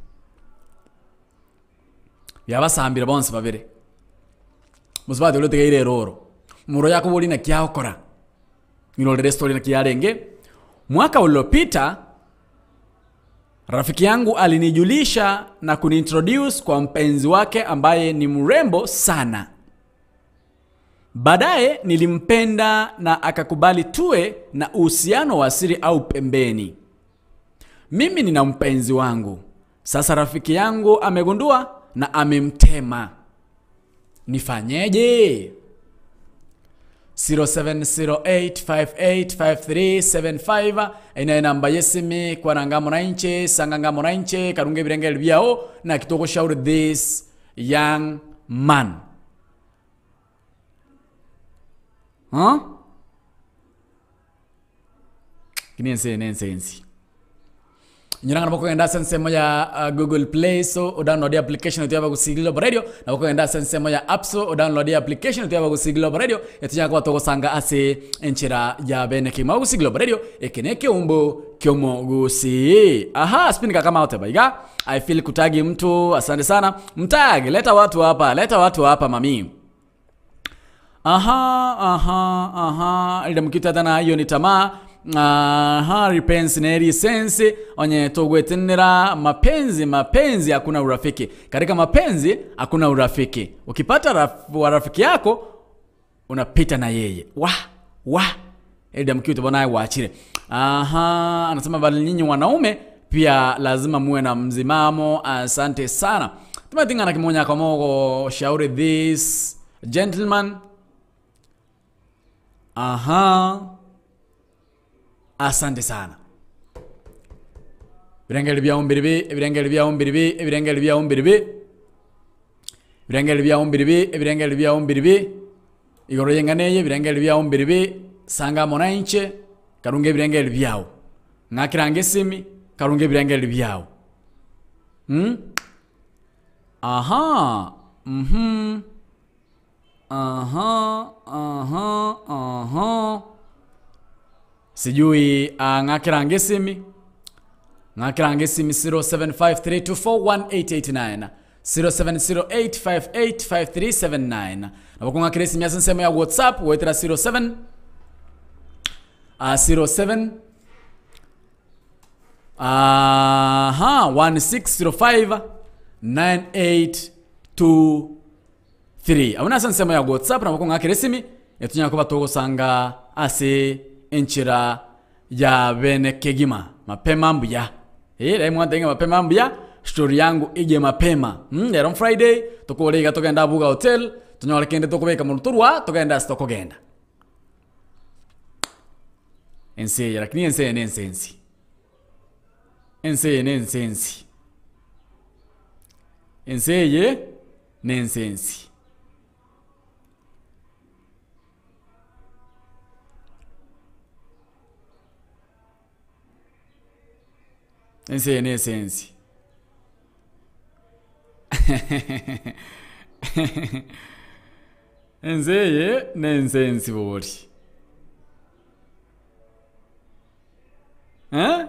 Biabasambire bonsi babere. Omosubati oria otigaire eroro. Omomura oyo akoboria naki agokora, ng'irorere estory naki yarenge, mwaka uliopita rafiki yangu alinijulisha na kuniintroduce kwa mpenzi wake ambaye ni mrembo sana. Baadaye nilimpenda na akakubali tuwe na uhusiano wa siri au pembeni. Mimi nina mpenzi wangu. Sasa rafiki yangu amegundua na amemtema. Nifanyeje? 0708585375 ina enamba yesimi kwaranga mwananchi sanganga mwananchi karunge ebirengeri biao na kitogoshauri this young man. Huh? Lakini ense eye nense ensi. Inyora ng'a nabo okogenda ase ensemo ya ah, Google Play so odownload application etu yaba Global Radio, nabo okogenda ase ensemo ya App Store odownload application etu yaba Global Radio, etunyara koba togosanga ase enchera ya bene kegima. Gusii Global Radio, eke ne ekeumbu kiomogusii. Aha, spin kaka oteba iga. I feel kutagi mtu, asante sana. Mtag, leta watu hapa, leta watu hapa mami. Aha, aha, aha. Ida mkita tana hiyo ni tamaa. Aha, ripensi na risensi onye togwetenera mapenzi mapenzi hakuna urafiki. Katika mapenzi hakuna urafiki. Ukipata raf, wa rafiki yako unapita na yeye. Wa wa Eda Mkiuto bwana waachire. Aha, anasema bali nyinyi wanaume pia lazima muwe na mzimamo. Asante sana. Tumatinga na kimonya kamogo shauri this gentleman. Aha. Asante sana. Ebirengeri biao mbiribi, ebirengeri biao mbiribi, ebirengeri biao mbiribi. Ebirengeri biao mbiribi, ebirengeri biao mbiribi. Igoro y'eng'ana eye, ebirengeri biao mbiribi, sanga amo na inche, karunge ebirengeri biao. Ng'akerange esimi, karunge ebirengeri biao. Mm? Aha, mhm. Aha, aha, aha. Sijui uh, ng'akerange esimi ng'akerange esimi 0753241889 0708585379 nabo kong'akera esimi ase ensemo ya whatsapp goetera 07 uh, 07 aha 1605 9823 abwo nase ensemo ya whatsapp nabo kong'akera esimi etunyara koba togosanga ase enchera ya bene kegima mapema mbuya eh dai mwatenge mapema mbuya story yangu ije mapema mm, lero friday tokore iga togenda abuga hotel tunyore kende tokobeka mono torwa togenda ase tokogenda ense eye lakini ense eye nense ensi ense eye nense ensi ense eye nense ensi ense eye nense ensi ense eye nense ensi bori Eh?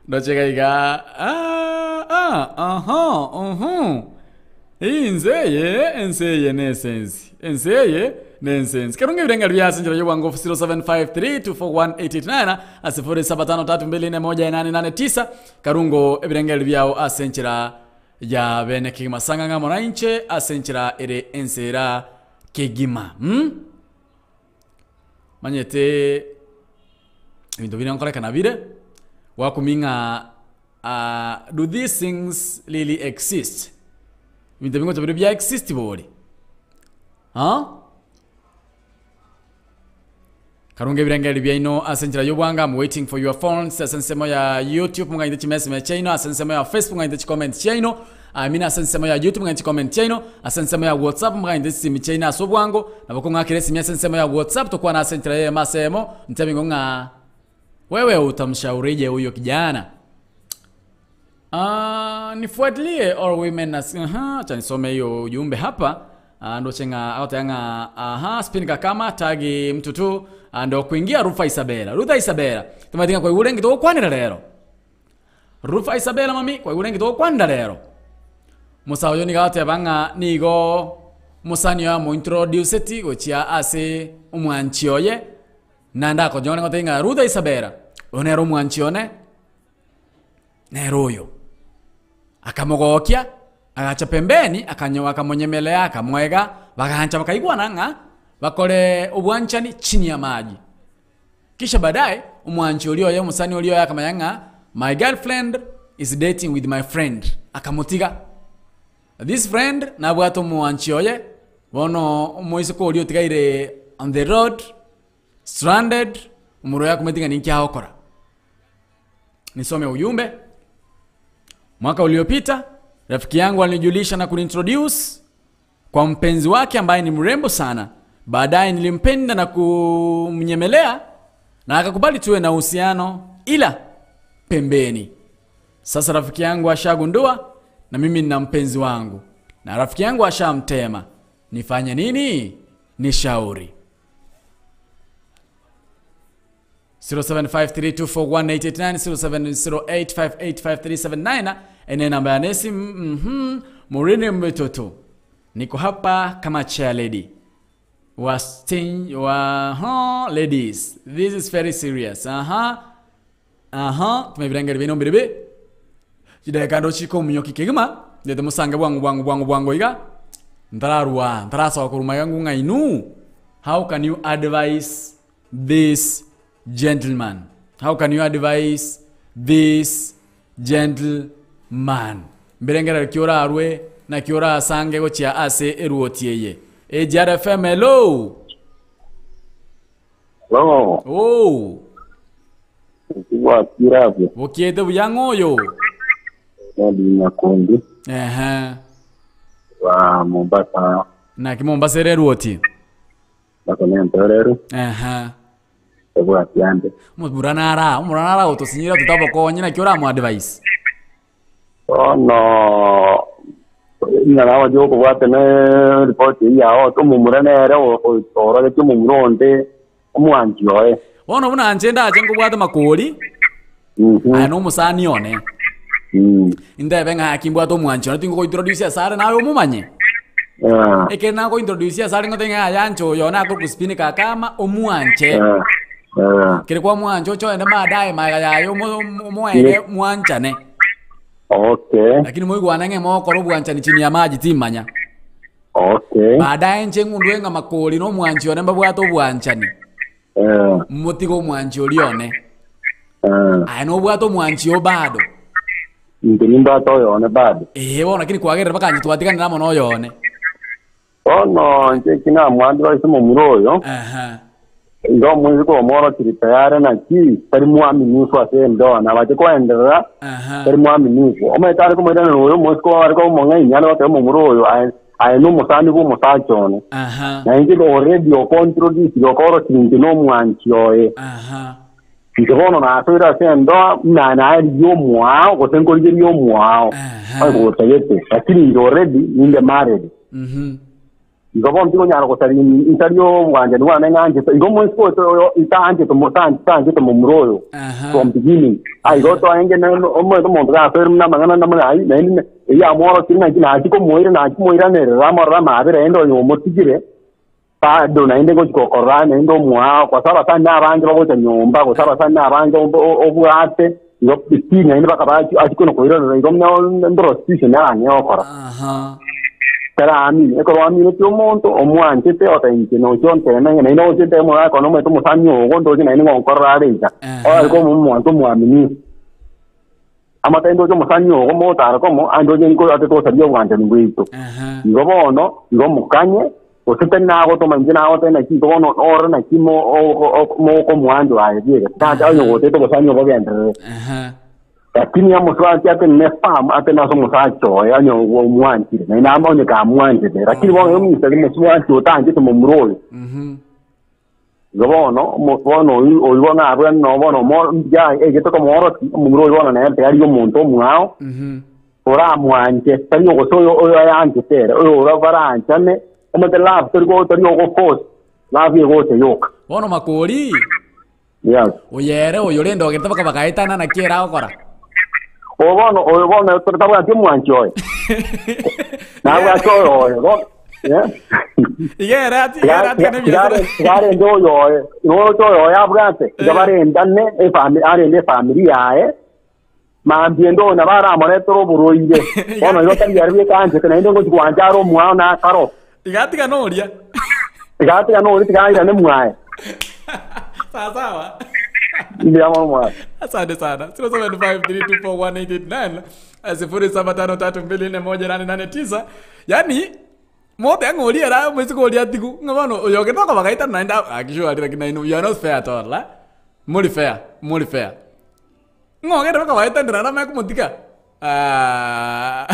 Ndocheka iga ah, ah, aha, uhum. Inse eye ense eye nesensi ense eye nensensi karunga ebirenga byase njira yobwangu 0753241889 ase 0753241889 karungo ebirengeri byao ase enchera ya bene kegima sanga ng'a morainche ase enchera ere ensera kegima hmm? Manyete ebinto bire nkorekana bire gwakumia ng'a ah, do these things really exist? Ebinto ebi ngocha bire bia exist bori? Huh? Karunge ebirengeri biaino ase enchera y'obwanga, I'm waiting for your phones ase ensemo ya YouTube mong'ainte chimesime chiaino, ase ensemo ya Facebook mong'ainte chicomment chiaino, I mean ase ensemo ya YouTube mong'ainte chicomment chiaino, ase ensemo ya WhatsApp mong'ainte chisimi chiaino ase obwango, nabo kong'akera esimi ase ensemo ya WhatsApp tokwane ase enchera eyemo ase eyemo, ntebi ng'o ng'a wewe utamshaurije huyo kijana? Ah, nifuatilie all women na aha, acha nisome hiyo ujumbe hapa. Ah, ndoche ng'a agoteba ng'a aha spin kakama tagi mtu tu Ah, ndo kuingia Rufa Isabella. Rufa Isabella. Tumatinga kwa igure ngito gokwanera rero. Rufa Isabella mami kwa igure ngito gokwanera rero. Musa oyo nigo agoteba ng'a nigo mosani oyo amointroduceti gochia ase omwanchi oye naende akonyore ngoteba ng'a Ruth Isabella oyo nere omwanchi one. Nere oyo. Akamogokia, agacha pembeni, akanyoa akamonyemelea, akamoega, bagancha bakaigwana ng'a bakore obwanchani chini y'amaji. Kisha baadaye, omwanchi oria oye, omosani oria oye akamanya ng'a my girlfriend is dating with my friend, akamotiga. This friend nabwate omwanchi oye, bono omoiseke oria otigaire on the road, stranded, omoro oye akomanyete ng'a ninki agokora. Nisome ujumbe. Mwaka uliopita rafiki yangu alinijulisha na kuniintroduce kwa mpenzi wake ambaye ni mrembo sana. Baadaye nilimpenda na kumnyemelea na akakubali tuwe na uhusiano ila pembeni. Sasa rafiki yangu ashagundua na mimi nina mpenzi wangu na rafiki yangu ashamtema. Nifanye nini? Nishauri. 0753241889 0708585379 ene namba ya nesi Murini Mbitoto niko hapa kama chair lady wa sting, wa huh, ladies this is very serious aha aha tumevirengeri bino mbiribi chideka ndo chiko omunyoki kegima ndete musange bwangu bwangu bwangu bwangu iga ntararwa ntarasoka koruma iga ng'u ng'ainu how can you advise this gentleman how can you advise this gentleman mbirengerero ki orarwe naki orasange gochia ase eruoti eye AGRFM hello Hello, oh Bwakire abwo. bokiete buya ng'oyo Nadi Nyakundi ehe wa Mombasa naki Mombasa ere eruoti bakonentoreru ehe ebwatiande. omomura nara omomura nara otosinyire totabokonye naki oramu advise Bono ng'a nabache okobwata ne report eywo yao omomura nere orogetie omomura onde omwanchi oye. Bono buna inche ndache nkobwate makori aya na omosani one Intebe ng'a gaki mbwate omwanchi one tingogointroduce asare naye omomanye. Ekero nagointroduce asare ngotebi ng'a yaya anche oyo one akogospin kaka ama omwanche. Kere kwamwancha oche ogende baadaye magega yaye omo- omo- omoege mwanchane. Okay. Lakini moigwane ng'a mogokora obwanchani chini ya maji timanya. Okay. Baadaye inche ng'undue ng'a makori na omwanchi one mbabwate obwanchani. Motige omwanchi oria one. Aye nobwate omwanchi oo bado. Inche nimbwate oyo one bado. Ee bono lakini kwagerire mpaka inche twatiganire amo noyo one. Bono inche eki namwandire ase omomura oyo, iga omoiseke omworokereria tayare naki tari mwaminifu ase endoa, nabache koenderera tari mwaminifu. Omanyete are komoiraneria oyo omoiseke oyo are koba omong'aini, are goteba omomura oyo aye aye nomosani bw'omosacha one, na inche already okointroducire okoorokia inche nomwanchi oye. Inche bono nasoire ase endoa buna naye rigia omoao gose nkorigeria omoao onye gotagete, lakini inche already ninde married. Igo bono tigonyara gosaria nsarie obwanchani bwane ng'anchete. Igo omoiseke oito oyo ntaanchete mo- ta- taanchete momura oyo from beginning. Ah, igo twarenge ne- omanyete omonto gasoire buna amang'ana namuna ayio, naende ne- eyio amworokirie naki nachia komoira nachia komoiranerera amorore amaabera naende oyo omotigire, bado naende ngochia gokorora naende omoao, gose abasani na abange bagocha nyomba, gose abasani na abange obwate, igo still naende bakaba achia kona koirorera igo buna prostitution yarang'ee gokora. Taraamini, ekero oamineti omonto, omwanchete, ogoteba inche nochia onteme ng'a naende ogochia ontebe omogaka one omanyete omosani ogo ndoche naende ngonkorera are iga. Ore koba omonto omwaminifu. Amatebi ndoche omosani ogo mogotara komo, aye ndoche nko ase tosaria obwanchani bwaito. Igo bono, igo mokanye. Gose tari nagotoma inche nagotebia naki igo bono orore naki mo- o- o- mokomwanchwa aye bieka. Tata onye gotete gose onye obogenderere. Lakini omosubati atenene firm atenene ase omosacha oye onye omwanchire naende amo onye kamwanchete. Lakini bono omoiseke mosubati otanchete momura oyo. Igo bono omo bono oyio oyio bono abwene no bono omo mbuya egete komoorokia omomura oyio bono nere tayari omonto omwao oramwanche tari ogose oyo oyo ayanchete ere oyo ora baranchane omanyete love tori go tori ogoforce love egocha yoka. Bono makori. Yes. Oyo ere oyo rende ogerete mpaka bagaetana naki ere agokora. Oyo bono oyo bono tabwati omwanchi oye. Nabwate oyo oye bono. Eh? Iga ere ati iga ere atigane ebiasara. Tigarende oyo oye. Noche oyo oye abwate. Tiga barendane efami arende efamiri yaye. Mambia ende oyo nabo aramoretere oborwaire. Bono igo tari ere bweka anchete naende ngochi gwancha are omwao na akaro. Iga atigane oria. Iga atigane oria tiga airane mwaye. Sawa sawa. Mbuya mono mwaye. Asante sana. 0753241889 0753241889. Yaani mote ang'o oria era omoiseke oria atigu ng'a bono oyo ogende okobagaita naende actually lakini nainwe you are not fair at all eh. Mori fair, mori fair. Ng'a ogende bakabaetandera naende amanye komotiga aah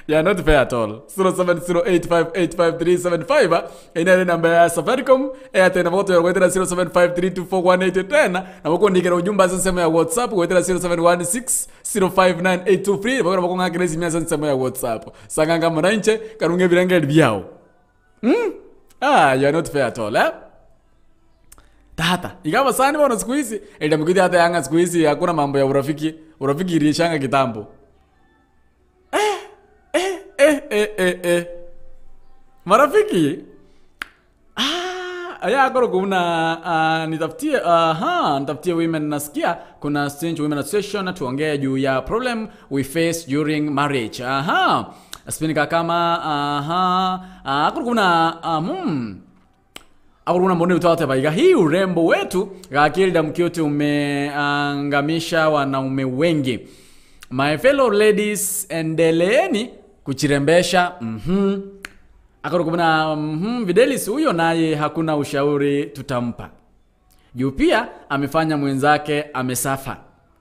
you are not fair at all. 0708585375 eyio nere enamba ya Safaricom, Airtel nabo ogotoyora goetera 0753241810 nabo okondikera ujumbe ase ensemo ya WhatsApp goetera 0716059823 nabo nabo okong'akera esimi ase ensemo ya WhatsApp. Sang'anga amo nainche karunge ebirengeri biao. Mh ah you are not fair at all eh. Tata, iga abasani bono siku hizi, Elder Mukiti ateba ng'a siku hizi hakuna mambo ya urafiki, urafiki iliishanga kitambo. Eh, eh, eh, eh, eh, eh. Marafiki ah, aya akorokwa buna ah, nitafutie aha, nitafutie women nasikia kuna Strange Women Association tuongee juu ya problem we face during marriage. Aha. Spin kakama aha, ah, akorokwa buna ah, Akorokwa buna mbone twateba iga hii urembo wetu gaki Elder Mkioti umeangamisha wanaume wengi. My fellow ladies endeleeni kuchirembesha. Akorokwa buna Videlis huyo naye hakuna ushauri tutampa. Juu pia amefanya mwenzake amesafa.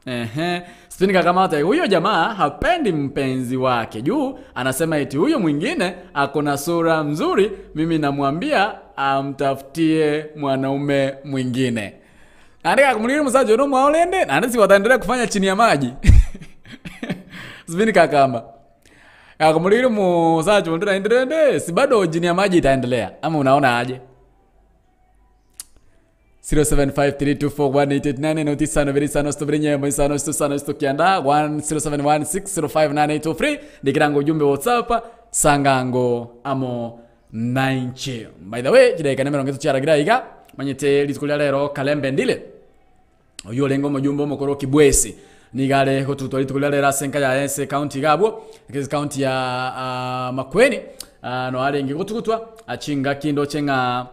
Ehe. Stephen Kakamata, huyo jamaa hapendi mpenzi wake. Juu anasema eti huyo mwingine ako na sura mzuri, mimi namwambia amtafutie mwanaume mwingine. Andika kumuliri musacha ono mwaolende, na ndisi wataendelea kufanya chini ya maji. Stephen Kakamba. Akumuliri musacha ondira endelende, si bado chini ya maji itaendelea. Ama unaona aje? 0753241889 noti isano ibere isano isatu ibere nyemo isano isatu isano isatu kianda 0716059803 ndikirango ujumbe whatsapp sangango amo nainche by the way chidaika na emerongo etato chiaragira iga manyete rituko ria rero kalembe ndile oyio orenge omojumbe omokoro kibwesi nigo are gotutwa rituko ria rero ase enka yaye ase ekaunti iga abwo ase ekaunti ya ah, makueni ah, no arenge gotugutwa chingaki ndoche ng'a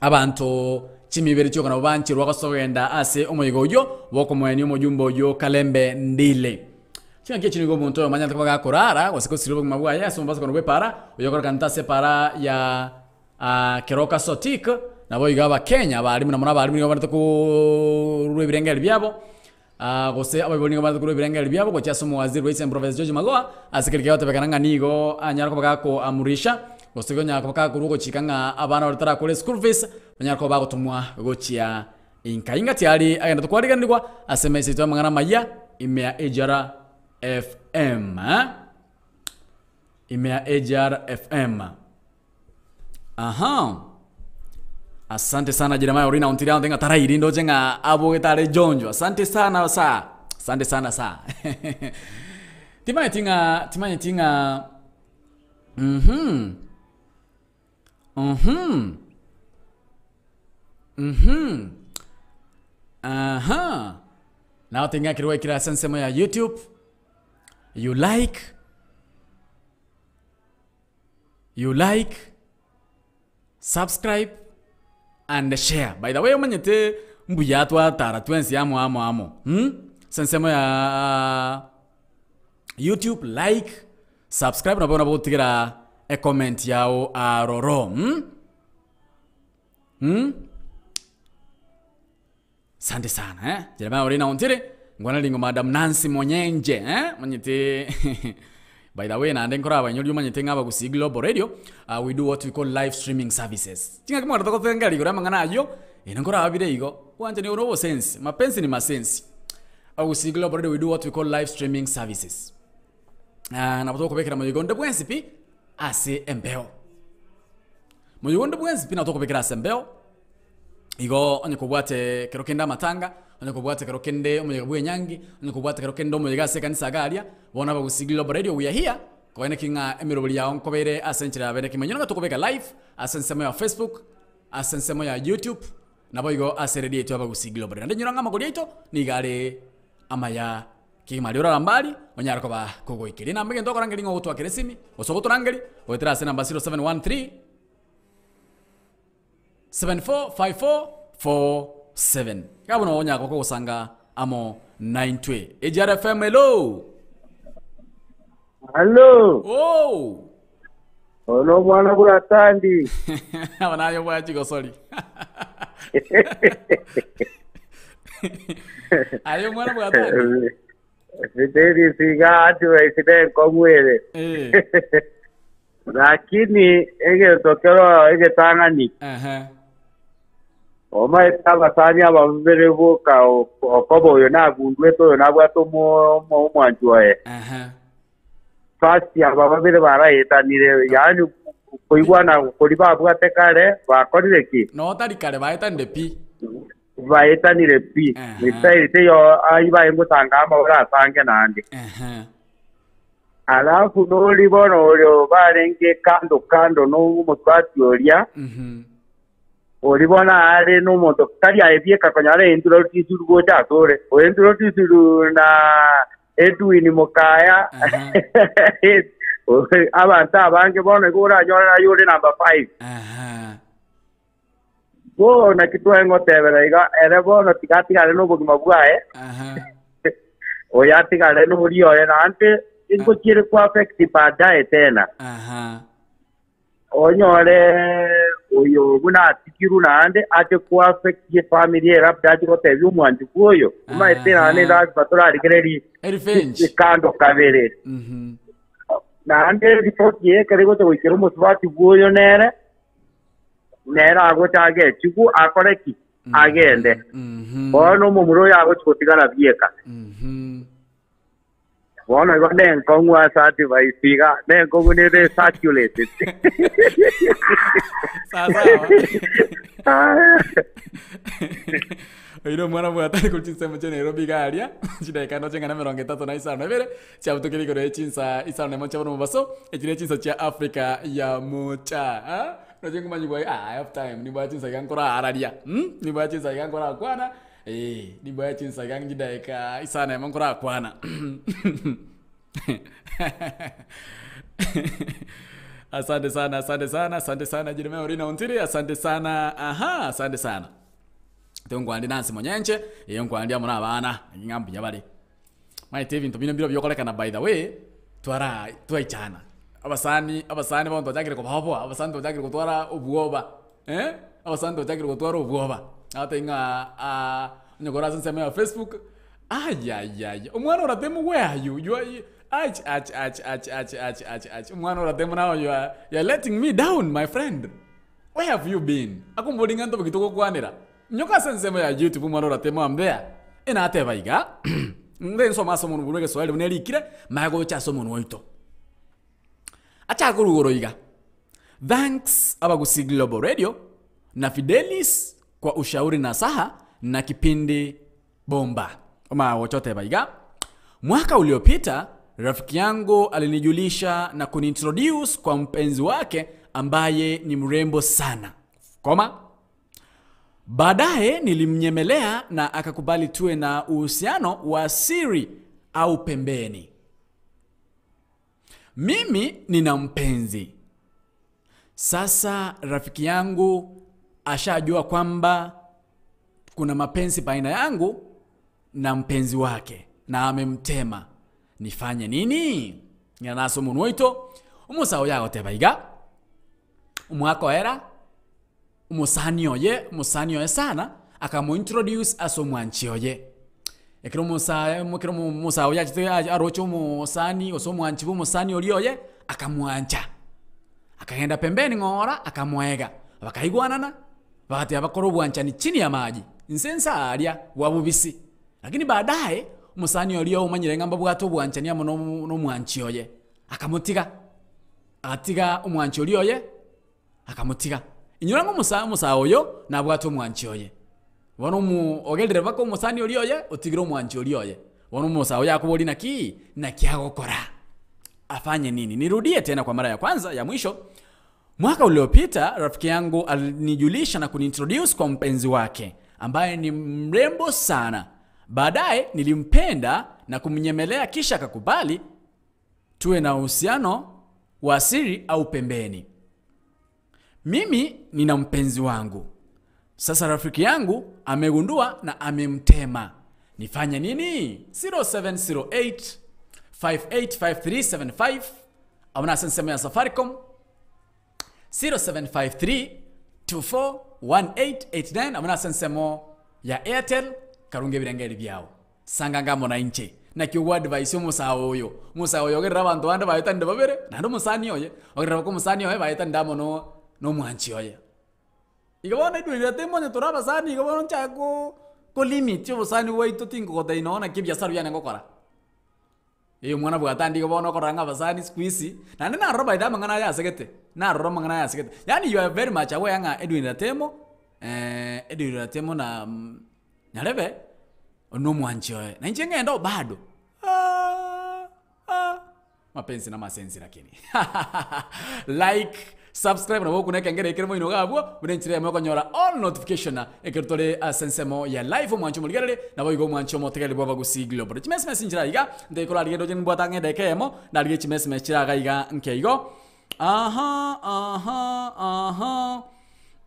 Abanto chimibere chioka nabo bancherwa gosogenda ase omoyega oyio bw'okomoenia omojumbe oyio Kalembe Ndile. Chingaki echi nigo omonto oyomo anyarete koba gakorara gose gosiria obogima bwaye ase omobasokano bw'epaara oyokorekanete ase epaara ya Keroka Sotik. Naboigo Abakenya abarimu na mono abarimu nigo babarete korwa ebirengererio biabo gose abaibori nigo babarete korwa ebirengererio biabo gochia ase omowaziri bwa Eastern Province George Magoha ase keria kegotebekana ng'a nigo anyare koba gakoamurisha gose konyara koba gakorwa ogochika ng'a abana baria batarakore school fees banyare koba bagotomwa gochia inka. Inga tiari agenderete kwariganigwa ase emesa yaito y'amang'ana amayia ime ya AGR FM. Ime ya AGR FM. Aha. Asante sana Jeremiah Orina ontire ante ng'a tarairi ndoche ng'a abogete are jonjo. Asante sana sa. Asante sana sa. timanyeti ng'a timanyeti ng'a Aha. Nao ting'akire gwaikire ase ensemo ya YouTube. You like You like, subscribe and share. By the way omanyete mbuya twatara twensi amo amo amo hmm? Ase ensemo ya YouTube like, subscribe nabo nabo gotigera ecomment yao aroro mm? Mm? Asante sana eh. Jeremiah Orina Ontiri, ngwana ringo Madam Nancy Monyenje eh. Manyete By the way, naende nkore abanyori omanyete ng'a Abagusii Global Radio, uh, we do what we call live streaming services. Ching'aki mwarete gotengera igoro amang'ana ayio, ere nkore abire igo. Bwanchani ore obosensi, mapenzi ni masensi. Abagusii Global Radio we do what we call live streaming services. Ah, nabo tokobekera moyega onde bwensi pi ase embeo. Moyega onde bwensi pi nabo tokobekera ase embeo. Igo onye kobwate kero kende amatanga, onye kobwate kero kende omoyega bw'enyangi, onye kobwate kero kende omoyega ase ekanisa iga aria, bono abagusii Global Radio we are here, koeneki ng'a emeroberi yao nkobeire ase enchera ya bene kimenyero ng'a tokobeka live ase ensemo ya Facebook, ase ensemo ya YouTube, naboigo ase eredio yaito y'Abagusii Global Radio. Naende inyora ng'a amagori aito nigo are amaya kegima aria oraramba aria, onyare koba kogoikeria. Enamba egento okorangeria ng'a ogotwakera esimi, gose ogotorangeria, goetera ase enamba 0713. 745447 Iga bono onyara koba kogosanga amo naintwe. AGR FM hello. Hallo, Oh. oyo nomwana bw'Atandi. Aba naye obwachi gosori. Aye omwana bw'Atandi. Fidelis iga advice nenkong'u ere. Eh. Lakini egento kero egetang'ani, Ehe. omaete abasani aba babere boka okoba oyo nagundwete oyo nabwate omo- omo- omwanchi oye. Ehe. First aba babere baraetanire, yaani koigwana kori babwate kare bakorire ki? No tari kare baetanire pi. Baetanire pi. Ehe. Estaili teiyo ayio baye ngotanga amo barasange naende. Ehe. Alafu nori bono orio barenge kando kando nomosubati oria, Mhm. oria bono are nomonto tari aye bieka konyora eintroduce gocha asore, ointroduce na Edwin Mokaya, Aha. abanto abange bono igo oranyore aye ore number five. Aha. Bono naki twengotebera iga, ere bono tiga atigare nobogima bwaye, Aha. oyo atigare noria oye, naende ingochiere ko affect baadaye tena. Aha. Onyore oyo buna atigirwe naende ache ko affect efamily eye labda ache gotebia omwanchi bwoyo, omaete naende Aha. lazima torarigererie Erevenge. kando kabere. Mhm. Naende ripoti eye ekero egocha goikera omosubati bwoyo nere, nere agocha agechigwe akore ki? Agende. Bono omomura oyo agochi gotigara bieka. Bono igo nenkong'u ase advice iga, nenkong'u nere circulated. Sawa sawa. Oire omwana bwatari korwa chinsemo chia Nairobi iga aria, chidakika ndoche ng'a na emerongo etato na isano na ibere, Chiabutokeire igoro ye chinsa isano nemo chia bono mobaso, echi ne chinsa chia Africa ya mocha. Ah, noche nkomanyigwa ah, I have time, nimbwate chinsa iga nkorararia, mm, nimbwate chinsa iga nkorakwana, eh, nimbwate chinsa iga chidaeka isano nemo nkorakwana. Asante sana, asante sana, asante sana Jeremiah Orina Ontiri, asante sana, aha, asante sana. Tongwandi Nancy Monyenche, eh, nkwandi amo na abana, ng'a mbuya bare. Maete ebinto binde mbire biokorekana by the way, twara twaichana. Abasani abasani bono twachakire kobaoboa, abasani twachakire gotwara obwoba eh, abasani twachakire gotwara obwoba. Agotebi ng'a onye kore ase ensemo ya Facebook, ayayaya omwana oratemu where are you? You are ach ach ach ach ach ach ach ach omwana oratemu now you are you are letting me down my friend. Where have you been? Akombori ng'a ntobe ki togokwanera. Nyoka ase ensemo ya YouTube omwana orateme am there. Enateba iga, nde nsome ase omonwa buna egeswahili buna erikire, maya gocha ase omonwa oito. Achake korwa igoro iga, Thanks Abagusii Global Radio na Fidelis kwa ushauri nasaha na kipindi bomba. Omaya gocha oteba iga, Mwaka uliopita rafiki yangu alinijulisha na kuniintroduce kwa mpenzi wake ambaye ni mrembo sana. Koma. Baadaye nilimnyemelea na akakubali tuwe na uhusiano wa siri au pembeni. Mimi nina mpenzi. Sasa rafiki yangu ashajua kwamba kuna mapenzi baina yangu na mpenzi wake na amemtema. Nifanye nini? Ng'ina ase omonwa oito. Omosae oyo agoteba iga, omwaka oera, omosani oye, omosani oye sana, akamointroduce ase omwanchi oye. Ekero omosae ekero omosae oyo achete aroche omosani gose omwanchi bwa omosani oria oye, akamwancha. Akagenda pembeni ng'ora akamoega, bakaigwanana, bagateba bakore obwanchani chini ya maji, inse nsa aria bwa bobisi. Lakini baadaye, omosani oria omanyire ng'a mbabwate obwanchani amo na omwanchi oye, akamotiga, agatiga omwanchi oria oye, akamotiga. Inyora ng'a omosa omosae oyo nabwate omwanchi oye. Bono omo ogerire mpaka omosani oria oye, otigire omwanchi oria oye. Bono omosae oyo akoboria naki? Naki agokora? Afanye nini? Nirudie tena kwa mara ya kwanza ya mwisho. Mwaka uliopita rafiki yangu alinijulisha na kuniintroduce kwa mpenzi wake ambaye ni mrembo sana. Baadaye nilimpenda na kumnyemelea kisha akakubali tuwe na uhusiano wa siri au pembeni. Mimi nina mpenzi wangu. Sasa rafiki yangu amegundua na amemtema. Nifanye nini? 0708 585375 abuna ase ensemo ya Safaricom 0753 241889 abuna ase ensemo ya Airtel karunge ebirengeri biao. Sanga ngamo na inche. Naki ogwadvise omosae oyo? Omosae oyo ogerire abanto bande baetanire babere, naende omosani oye, ogerire baka omosani oye baetanire amo no na omwanchi oye. Igo bono edweri temonye tore abasani igo bono nchake ko kolimit obosani bwaito tinkogotebi nonya naki ebiasara biane ngokora. Ee omwana bwatandi igo bono okorora ng'a abasani siku hizi, naende narora by the way amang'ana aya asegete, narora amang'ana aya asegete. Yaani you are very much aware ng'a Edwin Ratemo, Edwin Ratemo na Nyarebe, oyio na omwanchi oye. Na inche ng'ende oo bado, aah aah. Mapenzi na masensi lakini. Like, subscribe nabo okuna ekengere ekere moino iga abwo, buna enchera eyemo okonyora all notification ekero tore ase ensemo ya live omwancho omorigereri, naboigo omwancho omotegereri bw'Abagusii Global. Chimesime inchera iga, nte korarigia ndoche nimbwate ang'e edageka eyemo, ndarigie chimesime chire iga iga nke igo. Aha aha aha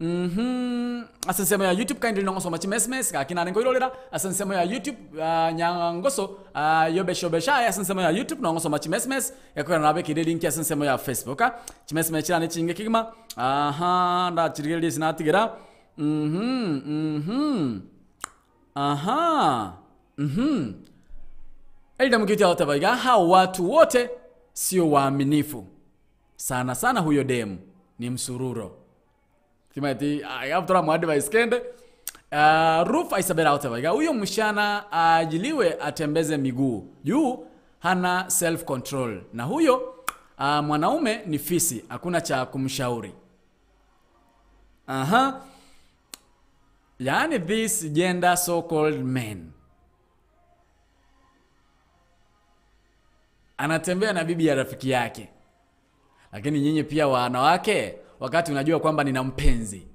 uhmm ase ensemo ya YouTube kindly nogosoma chimesmes gaki nare nkoirorera ase ensemo ya YouTube ah, nyangoso ah, yobeshobeshaye ase ensemo ya YouTube nogosoma chimesmes ekogera nabekeire link ase ensemo ya Facebook ah. Chimesmes chirane chinge kegima aha ndachirigereria ase natigera uhmm uhmm aha uhmm Elder Mukiti agoteba iga hao watu wote sio waaminifu sana sana huyo demu ni msururo timaeti iga toramoa advice kende Ah, Ruth Isabella agoteba iga huyo msichana aajiliwe atembeze miguu juu hana self control na huyo ah, mwanaume ni fisi hakuna cha kumshauri aha yaani this gender so called men anatembea na bibi ya rafiki yake. Lakini nyinyi pia wanawake, wakati unajua kwamba nina mpenzi,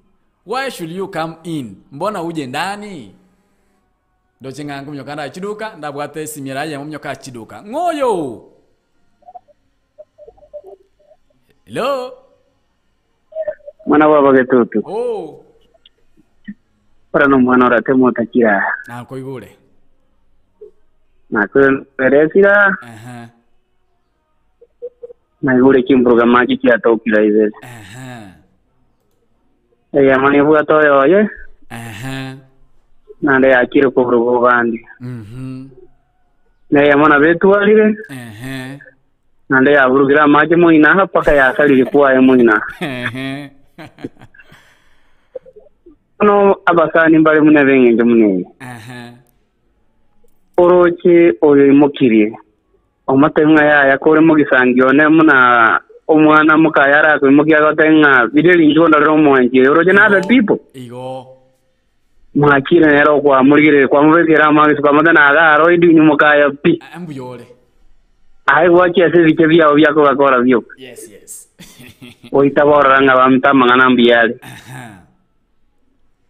why should you come in? Mbona uje ndani? Ndoche ng'a nkominyoka ndachiduka ndabwate esimira eyemo minyoka achiduka ng'oyo hello Mwana bwa bagetutu. Oh. Ora nomwana orateme otakira. Nakoigure. Nakoeresira. Aha. Naigure chimburuga mache chiatokire ibere. Aha. Eyemo nebwate oyoye. Aha. Naende yakire koburuga obande. Mhm. Na eyemo nabo etwarire. Ehe. Naende yaburugire amache moina mpaka yasaririe kwaye moina. Ehe. Bono abasani mbare buna eb'engencho buna eye. Ehe. Oroche oyo oimokirie, omotebi ng'a yaya kore mogisangi one buna omwana mokaye arakoimokia agotebe ng'a biria rinchuo ndorere omwanchi oyo. Oroche nabe pipo? Igo. Mwachire nere okwamorigereria kwamobekera amagesi kwamotebia naga aro edini mokaye pi. Mbuya ore. Aye gwachia ase ebiche biao biakogakora bioka. Yes, yes. Oitaborora ng'a bamte amang'ana mbuya are.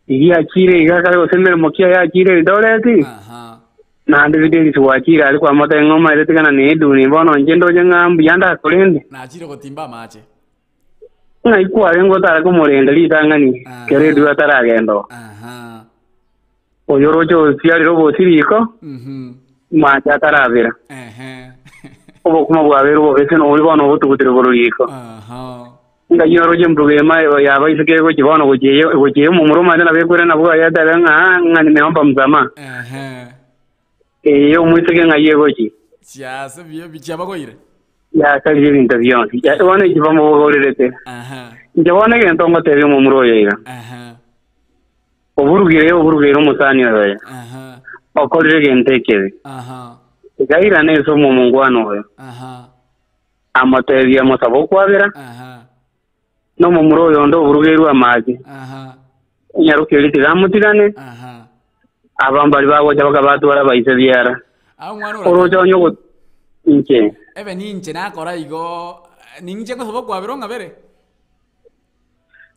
Riria achire iga kare gose emeremo ki aye achire Eldoret, naende Fidelis gwachire aria kwamotebia ng'a omaete tigana na eduni bono inche ndoche ng'a mbuya ndakorende. Nachire gotimba amache. Ng'ai kwarenge otare komorenda ritang'ani kero edwe ataragenda oo? Oyoroche osiarire obosiriko, mache atarabera. Obokima bwabeire obobese, na oboria bono obotugutire korwa riko. Ngai oroche mbuga ema y'abaiseke egochia bono gochia eye gochia eye omomura omanyete nabo ekwerana bwaye atebe ng'a ng'a nimeomba msamaha. Eye omoiseke ng'ai egochia. Chiase buya bi chiabagoire. Yasarire ebinto bionsi. Ya- Bono eki bamobogorerete. Inche bono egento ngotebia omomura oyo iga. Oburugire oburugeire omosani oyo oyo. Okorire egento ekebe. Gairane ase omomongwana oyo. Amotebie amosabe okwabera. Na omomura oyo onde oburugeirwe amache. Enyaroka eria tiga amotigane. Aba mbari bagocha bakabatwara abaise biara. Oroche onye ogo inche. Ebe ninche nakora igo, ninche ngosaba okwabera ong'abere.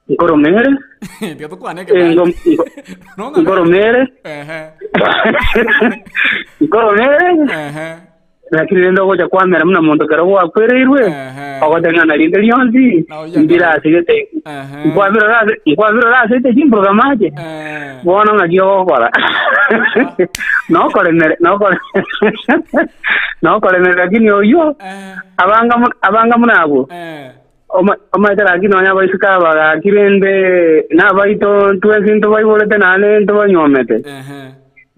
Nkoromere. Tiga tokwane Eh, ekebande. ngo- nkoromere. Ehe. Nkoromere. Ehe. Lakini rende ogocha kwamera buna monto kero gwakwereirwe, ogoteng'ana rinde rionsi, mbire ase gete, nkwabirora ase nkwabirora ase ete chimburuga amache, bono ng'aki ogokora? Nokoremere nokore nokoremere lakini oyio abanga mu abanga buna abwo, oma omanyete lakini nonya abaiseke aba gaki rende nabaito ntwensi ntobaiborete naende ntobanyuomete.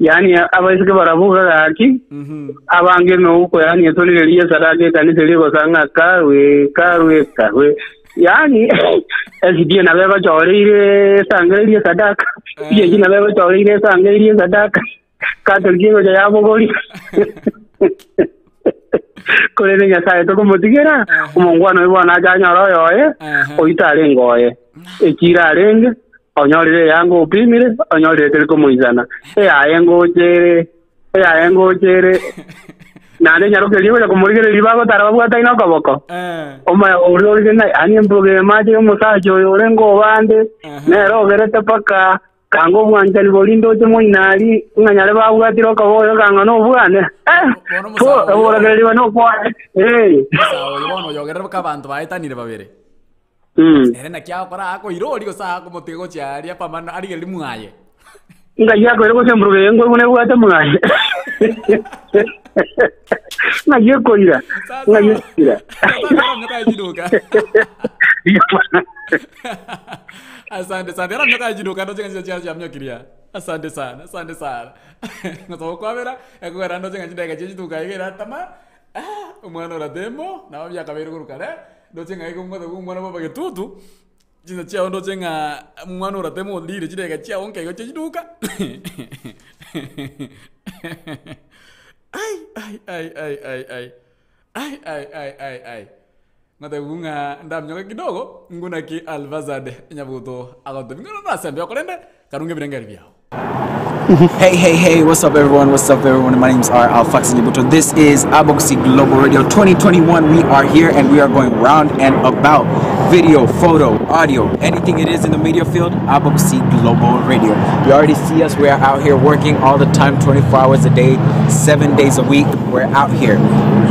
Yaani abaiseke barabwo gaki, abange emeuko yaani etonire riria esadaka ekanisa eria egosa ng'a karwe, karwe, karwe. Yaani SDA nabo egochoreire esangererie esadaka, PAG nabo egochoreire esangererie esadaka, Catholic egocha yabogoria. Korende Nyasae tokomotigera, omongwana oyo bono ache anyore oyoye, oyio tarenge oye. Echiira arenge, Onyorire eyanga opimire, onyorire teri komoisana. Eyaye ngocha ere, eyaye ngocha ere. Naende nyaroke eria gocha komorigereria bagotara babwataine okoboko. Omaya oria orige ng'a yaani embuga emache y'omosacha oyo orenge obande, nere ogerete mpaka kanga obwanchani boria ndoche moino aria, ng'a nyare babwatire okoboko oyo kanga nobwane. Eh, Bono po, omosacha oyo- oboragereria bwane okwane. Eh. Omosacha oyo bono oyogerere boka abanto baetanire babere. Ere naki agokora akoira oria gose akomotiga gochia aria pambana arigererie mwaye. Ngai akoire gose emburuga eye nkoigwa nebwate mwaye. Ng'ai ekoira? Ng'ai ekoira? Asante sana. Era mnyoka jiduka ndo chinga chia chia mnyokiria. Asante sana. Asante sana. Ngosaba kwabera ekogera ndo chinga chindega chia chiduka igera tama. Ah, omwana oratemo, nabo biakabeire korwa kare, ndoche ng'a igo ngote omwana bwa abagetutu, chinsa chiago ndoche ng'a omwana oratemo orire chidakika chiago nka igo chia chiduka, ai ai ai ai ai ai, ai ai ai ai ai, ngotebiwa ng'a ndaminyoka kidogo, ngunaki Alvazad nyabuto agotebia ng'a nasembe okorende, karunge ebirengeri biago. Hey, hey, hey, what's up, everyone? What's up, everyone? My name's R. Alfax Nyabuto. This is Aboxy Global Radio 2021. We are here and we are going round and about video, photo, audio, anything it is in the media field, Aboxy Global Radio. You already see us. We are out here working all the time, 24 hours a day, 7 days a week. We're out here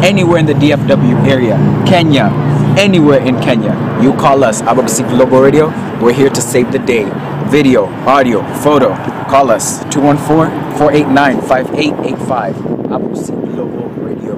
anywhere in the DFW area, Kenya, anywhere in Kenya. You call us, Aboxy Global Radio. We're here to save the day. Video, audio, photo. Call us 214-489-5885. Aboxy Global Radio.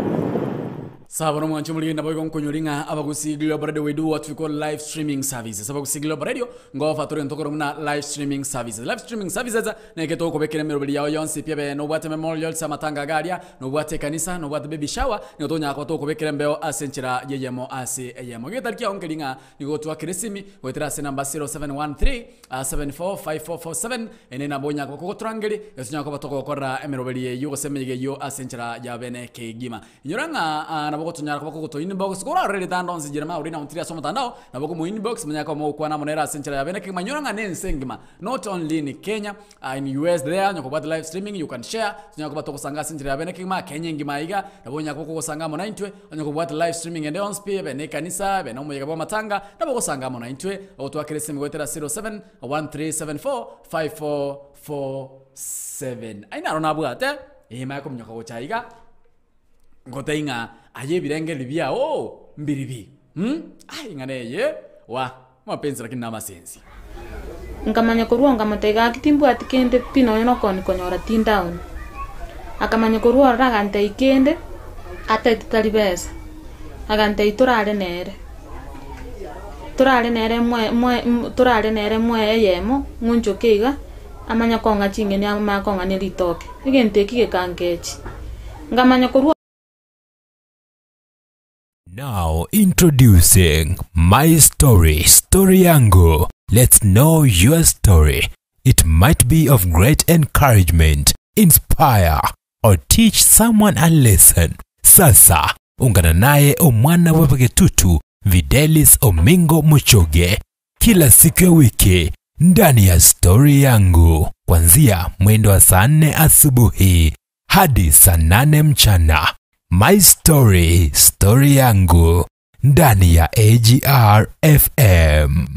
Sawa bono mwanche omorigeni nabo igo nkonyori ng'a Abagusii Global Radio we do what we call live streaming services. Abagusii Global Radio ngofa tore ntokore buna live streaming services. Live streaming services neke tokobekera emeroberi yao yonsi pi ebe nobwate memorials amatanga iga aria, nobwate ekanisa, nobwate baby shower, nigo tonyara koba tokobekera embeo ase enchera yeyemo ase eyemo. Egetari kiao nkeri ng'a nigo otwakere esimi goetera ase enamba 0713 745447 ere nabo onyare koba kogotorangeria, gose tonyare koba togokorera emeroberi eyio gose emeyega eyio ase enchera ya bene kegima. Inyora ng'a nabo gotonyara koba kogoto inbox, korarore ritanda onsi Jeremiah oria nagotirie ase omotandao, nabo komo inbox monyare koba mogokwana amo nere ase enchera ya bene kegima. Inyora ng'a nense engima, not only in Kenya, in US there, onye kobwate live streaming you can share, tonyare koba togosanga ase enchera ya bene kegima, Kenya engima iga, nabo onyare koba kogosanga amo naintwe, Onye kobwate live streaming ende yonsi pi, ebe nekanisa, ebe nomoyega bw'amatanga, nabo ogosanga amo naintwe, ogotwakera esimi goetera 0713745447. Aye naro nabwate eema ya kominyoka gocha aiga, ngotebie ng'a aye ebirengererio biao mbiribi mm ai ing'ana eye wah mapenzi lakini namasensi. Nkamanya korwa nkamotebia gaki timbwati kende pi nonya na okoni konyora tindaoni. Akamanya korwa ororo agantebia kende, ataete tari besa. Agantebia torare nere, torare nere moe moe torare nere moe eyemo, ng'onchoke iga, amanye kong'a ching'eni amanye kong'ania ritoke. Egento eki gekangechi, nkamanya korwa. Now introducing My Story, Story Yangu. Let's know your story. It might be of great encouragement, inspire, or teach someone a lesson. Sasa ungana naye omwana wa Bagetutu Videlis Omingo Muchoge kila siku ya wiki ndani ya Stori Yangu kuanzia mwendo wa saa nne asubuhi hadi saa nane mchana. My Story, Story Yangu ndani ya AGR FM.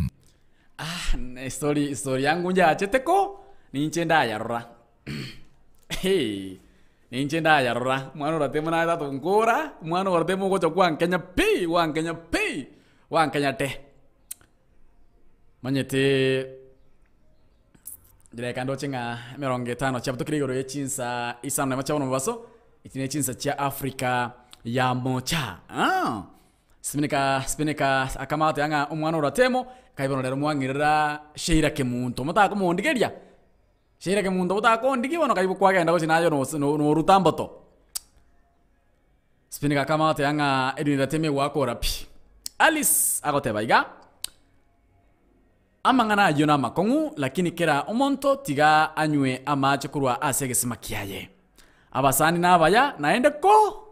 Story, story yangu njachete ko ninche ndayarora Hey, ninche ndayarora mwana oratemo naye tata nkora mwana oratemo ogocha gwankenya pi gwankenya pi gwankenya te manyete Chidakika ndoche ng'a emerongo etano chiabutokire igoro ye chinsa isano nemo chia bono mobaso, echi ne chinsa chia Africa ya mocha. Ah. Simineka simineka akamate ang'a omwana oratemo kai bono rero mwang'irera Sheila Kemunto motakomondigeria Sheila Kemunto botakondigia bono kai kwagenda gochia naye nos no noruta mboto. Simineka akamate ang'a Edwin Ratemo egwakora pi. Alice agoteba iga. Amang'ana ayio namakong'u, lakini kera omonto tiga anywe amache korwa ase egesima kiaye. Abasani nabaya, naende ko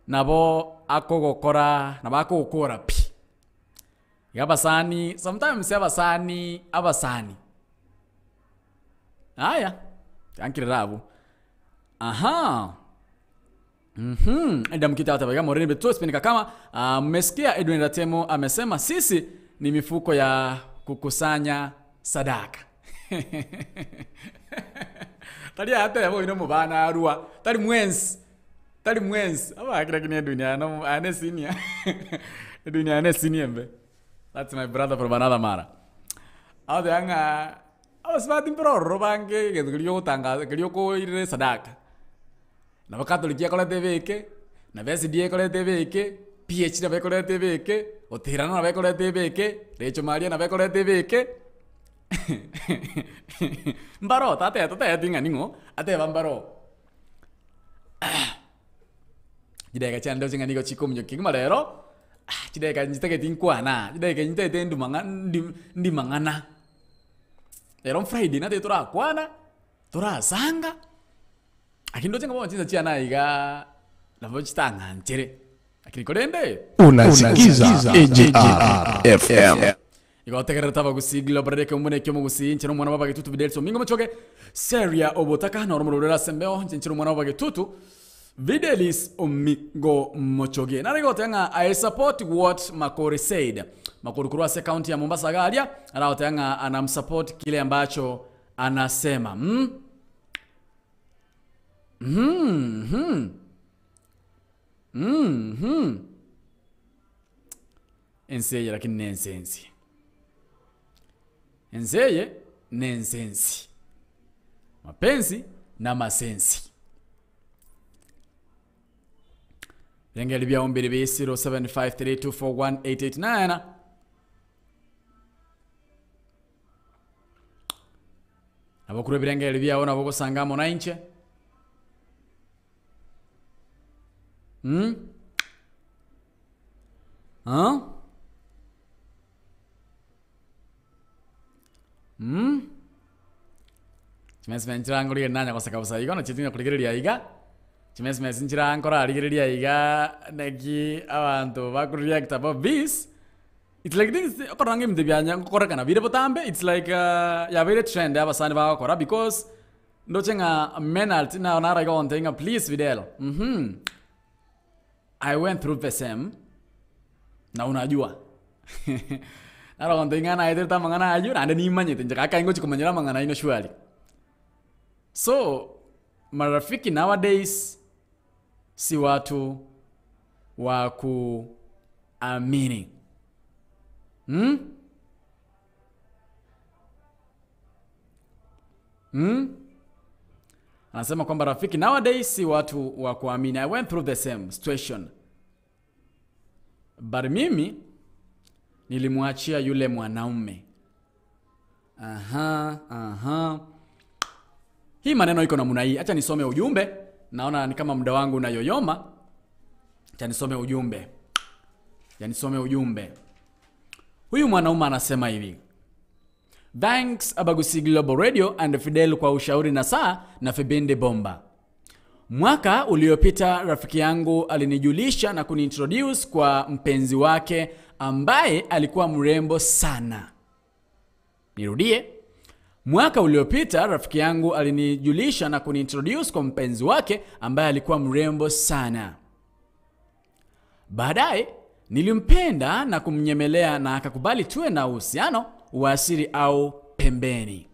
nabo akogokora, nabo akogokora pi. Iga abasani, sometimes abasani, abasani aya, tiga abwo. Aha. Mhm. Adam Kitata Bega Moreni Betu Spin Kakama. Ah, mmesikia Edwin Ratemo amesema sisi ni mifuko ya kukusanya sadaka. Tari ateba oino mubana arua. Tari mwensi. Tari mwensi. Aba kira kini Edwin ano ane senior. Edwin ane senior mbe. That's my brother from another mara. Abe anga abasibati mpororo bange egento keria ogotangaza keria okoirera esadaka. Nabo Catholic ekorete ebeke, nabo SDA ekorete ebeke, PH nabo ekorete ebeke, Otirana nabo ekorete ebeke, Recho Maria nabo ekorete ebeke, mbaroo tateba totebeti ng'a ning'o, ateba mbaroo. Chidakika chiane ndoche ng'a nigo chikominyoka kegima rero, chidakika nchitageti nkwana, chidakika echi ntagete ndumang'a ndi ndimang'ana. Rero Friday natagete torakwana, torasanga. Lakini ndoche ng'a bono chinsa chiane aiga nabo chitang'anchere. Lakini korende Unasikiza AGR FM. Igo otegererete abagusii Global Radio ekeumbu na eki'omogusii inche nomwana bw'abagetutu Fidelis Omingo Mochoge Seria obotaka noro omorweri ase embeo inche inche nomwana bw'abagetutu Fidelis Omingo Mochoge. Nare goteba ng'a I support what Makori said. Makori korwa ase county ya Mombasa iga aria aragoteba ng'a anamsupport kile ambacho anasema. Mm? Mhm. Mhm. Ense eye lakini nensensi. Ense eye nensensi. Mapenzi na masensi. Birengeri biao mbiri bi 0753241889. Nabo korwa ebirengererio biao nabo ogosanga amo nainche. Mm? Ah? Mm? Chimesime nchira nkorigereria nanya goseka bosa igo nachio tinya korigereria iga, chimesime nchira nkorarigereria iga naki abanto bakoreacta about this. It's like things okorora ng'a ebinto bianya gokorekana bire botambe it's like yabeire trend abasani bagokora because ndoche ng'a Menalt naro naro iga ogontebia ng'a please Fidel uhum I went through the same na unajua naro ogontebia ng'a naeterete amang'ana aywo naende nimanyete inche gaki ngochi komanyera amang'ana aino surely. So marafiki nowadays si watu wa kuamini. Mm? Mm? Anasema kwamba rafiki nowadays si watu wa kuamini. I went through the same situation. But mimi nilimwachia yule mwanaume. Aha, aha. Hii maneno iko namna hii. Acha nisome ujumbe. Naona ni kama muda wangu unayoyoma. Acha nisome ujumbe. Acha nisome ujumbe. Huyu mwanaume anasema hivi. Thanks Abagusi Global Radio and Fidel kwa ushauri na saa na Fibindi Bomba. Mwaka uliopita rafiki yangu alinijulisha na kuniintroduce kwa mpenzi wake ambaye alikuwa mrembo sana. Nirudie. Mwaka uliopita rafiki yangu alinijulisha na kuniintroduce kwa mpenzi wake ambaye alikuwa mrembo sana. Baadaye nilimpenda na kumnyemelea na akakubali tuwe na uhusiano wa siri au pembeni.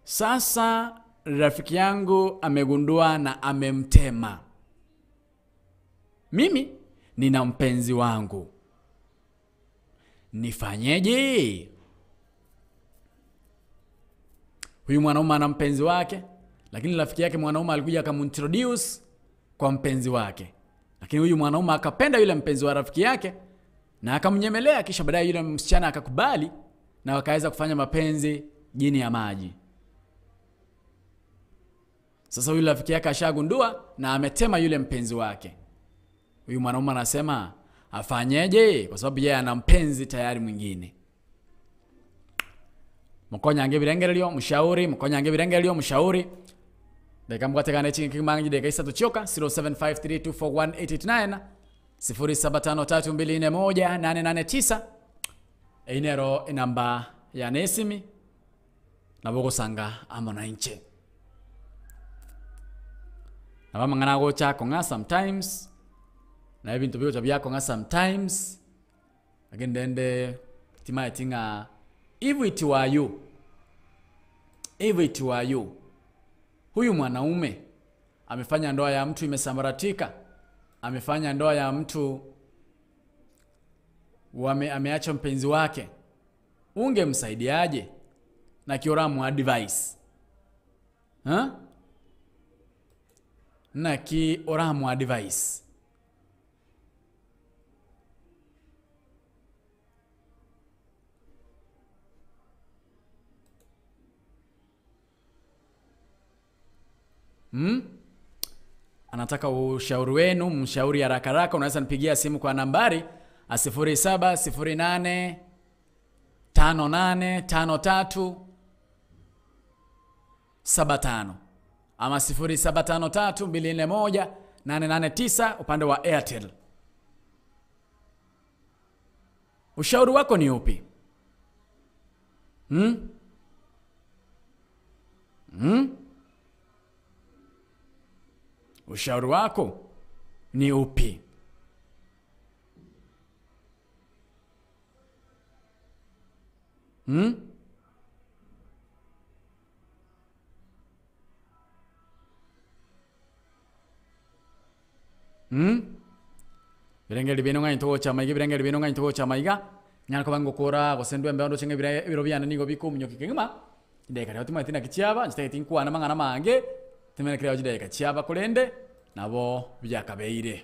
Sasa rafiki yangu amegundua na amemtema. Mimi nina mpenzi wangu. Nifanyeje? Huyu mwanaume ana mpenzi wake, lakini rafiki yake mwanaume alikuja akamintroduce kwa mpenzi wake. Lakini huyu mwanaume akapenda yule mpenzi wa rafiki yake na akamnyemelea, kisha baadaye yule msichana akakubali na wakaweza kufanya mapenzi jini ya maji. Sasa huyu rafiki yake ashagundua na ametema yule mpenzi wake. Huyu mwanaume anasema afanyeje? Kwa sababu yeye ana mpenzi tayari mwingine. Mukonyange birengererio mushauri, mukonyange birengererio mushauri. Dakika mbwatekane chingi kimangi dakika isatu chioka 0753241889 0753241889 einero inamba ya nesimi nabogosanga amo na inche. Nabamang'ana gocha kong'a sometimes na ebinto bigocha biakong'a sometimes lakini dende timaeti ng'a if it were you, if it were you, huyu mwanaume amefanya ndoa ya mtu imesambaratika, amefanya ndoa ya mtu wame, ameacha mpenzi wake, ungemsaidiaje na kioramu advice huh? na kioramu advice Anataka ushauri wenu, mshauri haraka haraka. Unaweza nipigia simu kwa nambari 0708 58 53 75 ama 0753 241 889 upande wa Airtel. Ushauri wako ni upi? Ushauri wako ni upi? Birengeri bino ng'ai togocha maiga, birengeri bino ng'ai togocha maiga. Nyara koba ngokora gose ndwe embeo ndoche ng'a ebiro biane nigo bikominyokia kegima. Chidakika rero timanyeti naki chiaba, nchitagete nkwane amang'ana amange, timanye kero chidakika chiaba korende, nabo biakabeire.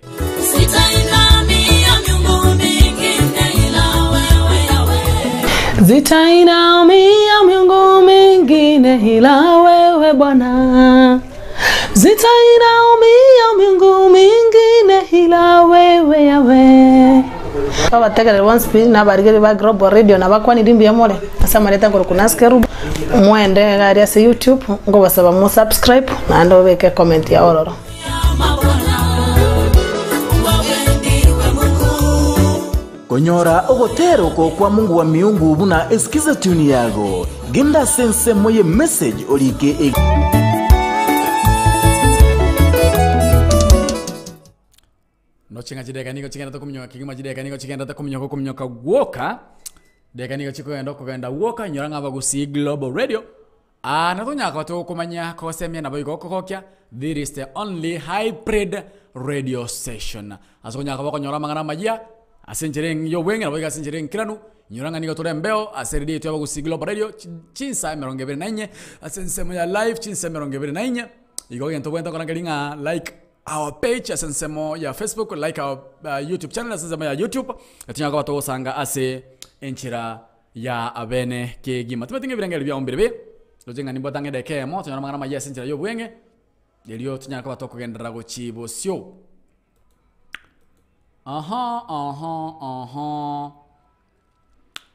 Sitainamia miungu mingine ila wewe Yahweh. Zitainamia miungu mingine ila wewe Bwana. Zitainamia miungu mingine ila wewe Yahweh. Babategerere bonsi pi nabarigeri ba Global Radio nabakwanire mbuya more ase amareta nkoro kunasikeru mwende iga aria ase YouTube nkobasaba mo subscribe naende obeke comment ya ororo. Konyora ogotera oko kwa Mungu wa miungu buna esikiza tune yago genda ase ensemo ye message orike e Nochenga chideka nigo chigenda tokominyoka kegima chideka nigo chigenda tokominyoka okominyoka gwoka deka nigo chikogenda okogenda gwoka nyora ng'a abagusii Global Radio. Ah, natonyaka tokomanya kosemia nabo igo okogokia this is the only hybrid radio station. Ase okonyaka bokonyora amang'ana amaya ase enchera eng- ya obweng'e nabo iga ase enchera enkeranu nyora ng'a nigo tore embeo ase radio yaito ya abagusii Global Radio chi- chinsa emerongo ebere na inye ase ensemo ya live chinsa emerongo ebere na inye igo egento obwenerete gokora nkeri ng'a like. our page ase ensemo ya Facebook, like our YouTube channel ase ensemo ya YouTube, etinyara koba togosanga ase enchera ya abene kegima. Timanyeti ng'a ebirengererio biao mbirebe, roche ng'a nimbwate ang'e edageka eyemo tonyore amang'ana amayia ase enchera ya obweng'e, erio tonyare koba tokogenderera gochia bosio. Aha aha aha.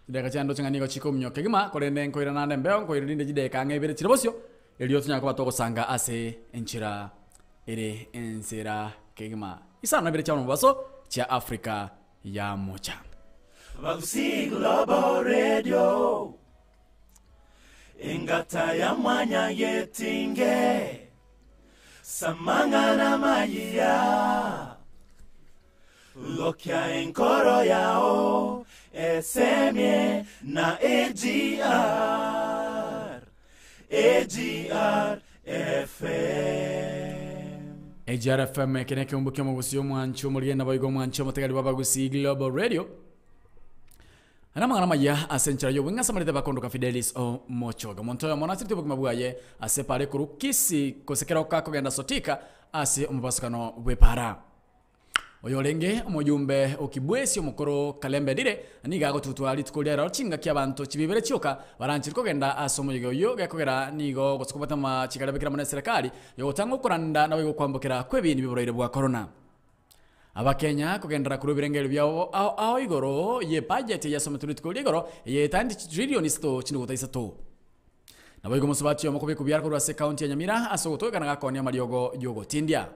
Chidakika chiane ndoche ng'a nigo chikominyoka kegima, korende nkoirana naende embeo, nkoira rinde chidakika ang'e ibere chire bosio, erio tonyare koba togosanga ase enchera ere ensera kegima. Isano na ibere chia omobaso chia Africa ya mocha. Bagusii Global Radio Engata ya mwanya getinge Samang'ana mayiya Gokia enkoro yao esemie na AGR AGR FM. AGR FM eke nekeumbu ki'omogusii omwanchi omorigeni naboigo omwanchi omotegari bw'abagusii Global Radio. Aya namang'ana amaya ase enchera y'obong'ina ase amareta bakondoka Fidelis Omochoge. Omonto oyomo nasirete obogima bwaye ase epaara ekorwa Kisii gose keroka kogenda Sotika ase omobasukano bw'epaara. Oyorenge omojumbe o Kibwezi omokoro Kalembe Ndire nigo agotutwa rituko ria rero chingaki abanto chibibere chioka baranchire kogenda ase omoyega oyio gekogera nigo gose kobwata amachiko aria abekire amo neserekari yogotanga okoranda naboigo okwambokera kw'ebiini bi'oborwaire bwa korona. Abakenya kogenderera korwa ebirengererio biabo ao ao igoro y'ebudget eyasometwe rituko ria igoro eye etandi chitrillion isato chinuguta isato. Naboigo omosubati oyomo kobekwa biara korwa ase ekaunti ya Nyamira ase ogotogekana gakonia amariogo y'ogotindia.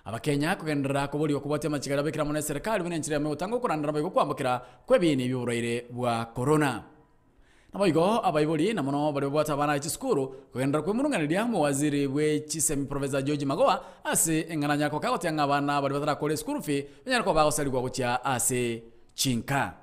Abakenya kogenderera koborigwa kobwatia amachiko aria abekire amo neserekari buna enchera eyemo yogotanga okorandera naboigo okwambokera kw'ebiini bi'oborwaire bwa korona. Naboigo abaibori na mono baria babwate abana be chisukuru kogenderera kwemurunganeria omowaziri bwe chisemi Professor George Magoha ase eng'ana nyakoka agotia ng'a abana baria batarakore eschool fee banyare koba bagosarigwa gochia ase chinka.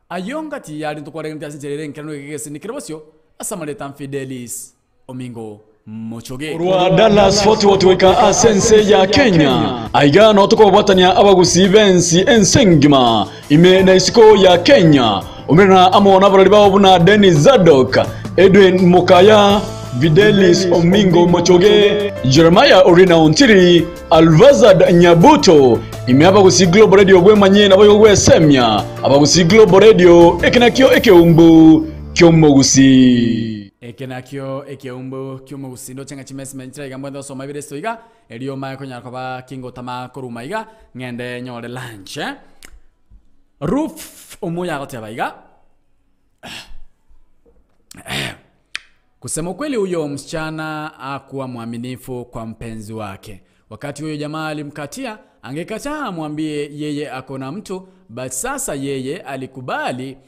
Ayio ngati yari ntokwaregenete ase enchera ere enkeranu egegeseni kere bosio ase amareta Fidelis Omingo Mochoge. Korwa Dallas Fort Worth goika ase ense ya Kenya, aiga noo tokobwatania abagusii b'ensi ense engima ime na isiko ya Kenya. Omerana amo nabarori bao buna Dennis Zadok, Edwin Mokaya, Fidelis Omingo Mochoge, Jeremiah Orina Ontiri, Alvazad Nyabuto, ime Abagusii Global Radio bwemanye naboigo gwesemia Abagusii Global Radio eke nakio ekeumbu ki'omogusii. Eke nakio ekeumbu ki'omogusii ndoche ng'a chimesime nchire iga mbwente gosoma ebireso iga erio manye konyara koba kingotama koruma iga ng'ende nyore lunch eh. Ruth omuya agoteba iga Kusema ukweli huyo msichana hakuwa mwaminifu kwa mpenzi wake. Wakati huyo jamaa alimkatia, angekataa amwambie yeye ako na mtu, but sasa yeye alikubali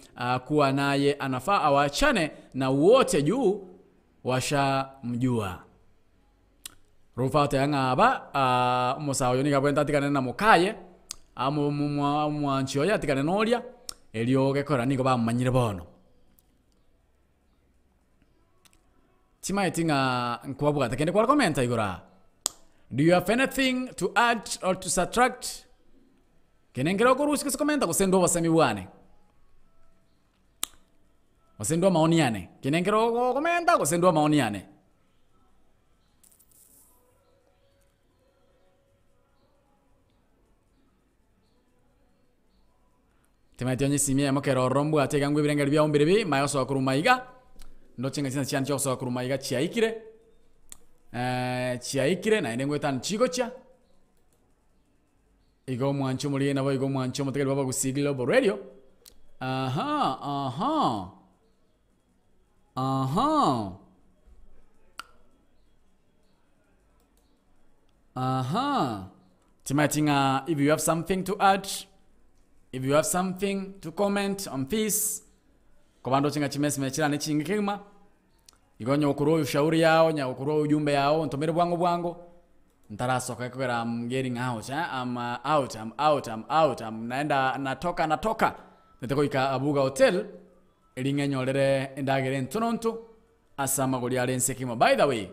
kuwa naye anafaa awachane na wote juu washamjua. Rufa oteba ng'a aba ah, omosae oyo nigo abwenerete atigane na mokaye, amo- mo- omwanchi oye atigane na oria, erio gekogera nigo bamomanyire bono. Timaeti ng'a nkwabwate kende kware komenta igoro aa. Do you have anything to add or to subtract? Kende nkere okorusia gose komenta gose ndwe obosemi bwane? Gose ndwe amaoni ane? Kende nkere okomenta gose ndwe amaoni ane? Timanyeti onye esimi eyemo kere ororo mbwate iga ngwe ebirengeri biao mbire bi, maya gosoa korwa maiga, ndoche ng'a chinsa chiane chia gosoa korwa maiga chiaikire, chiaikire naende ngoetania chigochia, iga omwanchi omoriri nabo iga omwanchi omotegeri bwa abagusii Global Radio, aha aha aha. Aha. Timanyeti ng'a if you have something to add, if you have something to comment on this, koba ndoche ng'a chimesime chirane chinge kegima, igo onye gokorwa ushauri yao, onye gokorwa ujumbe yao, ontomere bwango bwango, ntarasoka ekogera am getting out eh, am out, am out, am out, am naenda natoka natoka, nete goika Abuga Hotel, eri ng'enyorere endagera entononto, ase amagori are ense kegima. By the way,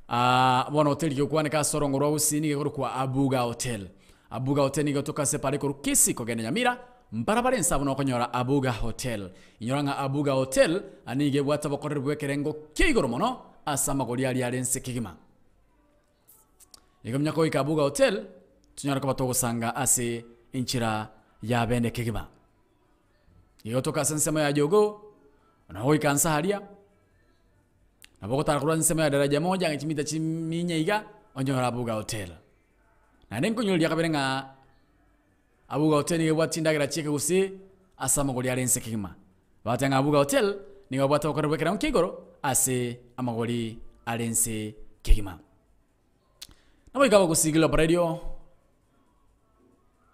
ah, bono hoteli gegokwaneka ase orongo rwa Gusii nigo ekorokwa Abuga Hotel. Abuga Hotel nigo egotoka ase epara ekorwa Kisii kogenda Nyamira, mbarabara ense abwo nokonyora Abuga Hotel. Inyora ng'a Abuga Hotel ah, nigo ebwate obokoreri bw'ekerengo kia igoro mono ase amagori aria are ense kegima. Igo mnya koika Abuga Hotel, tonyare koba togosanga ase enchera ya bene kegima. Igo toka ase ensemo ya Jogoo, nabo goika nsa aria, nabo ogotara korwa ensemo ya Daraja Moja ng'a chimita chiminya iga, onyore Abuga Hotel. Naende nkonyoreria kabere ng'a Abuga Hotel nigo ebwate chindagera chi'ekegusii ase amagori are ense kegima. Bagoteba ng'a Abuga Hotel nigo babwate obokoreri bw'ekerengo kia igoro ase amagori are ense kegima. Naboigo abagusiigire oborerio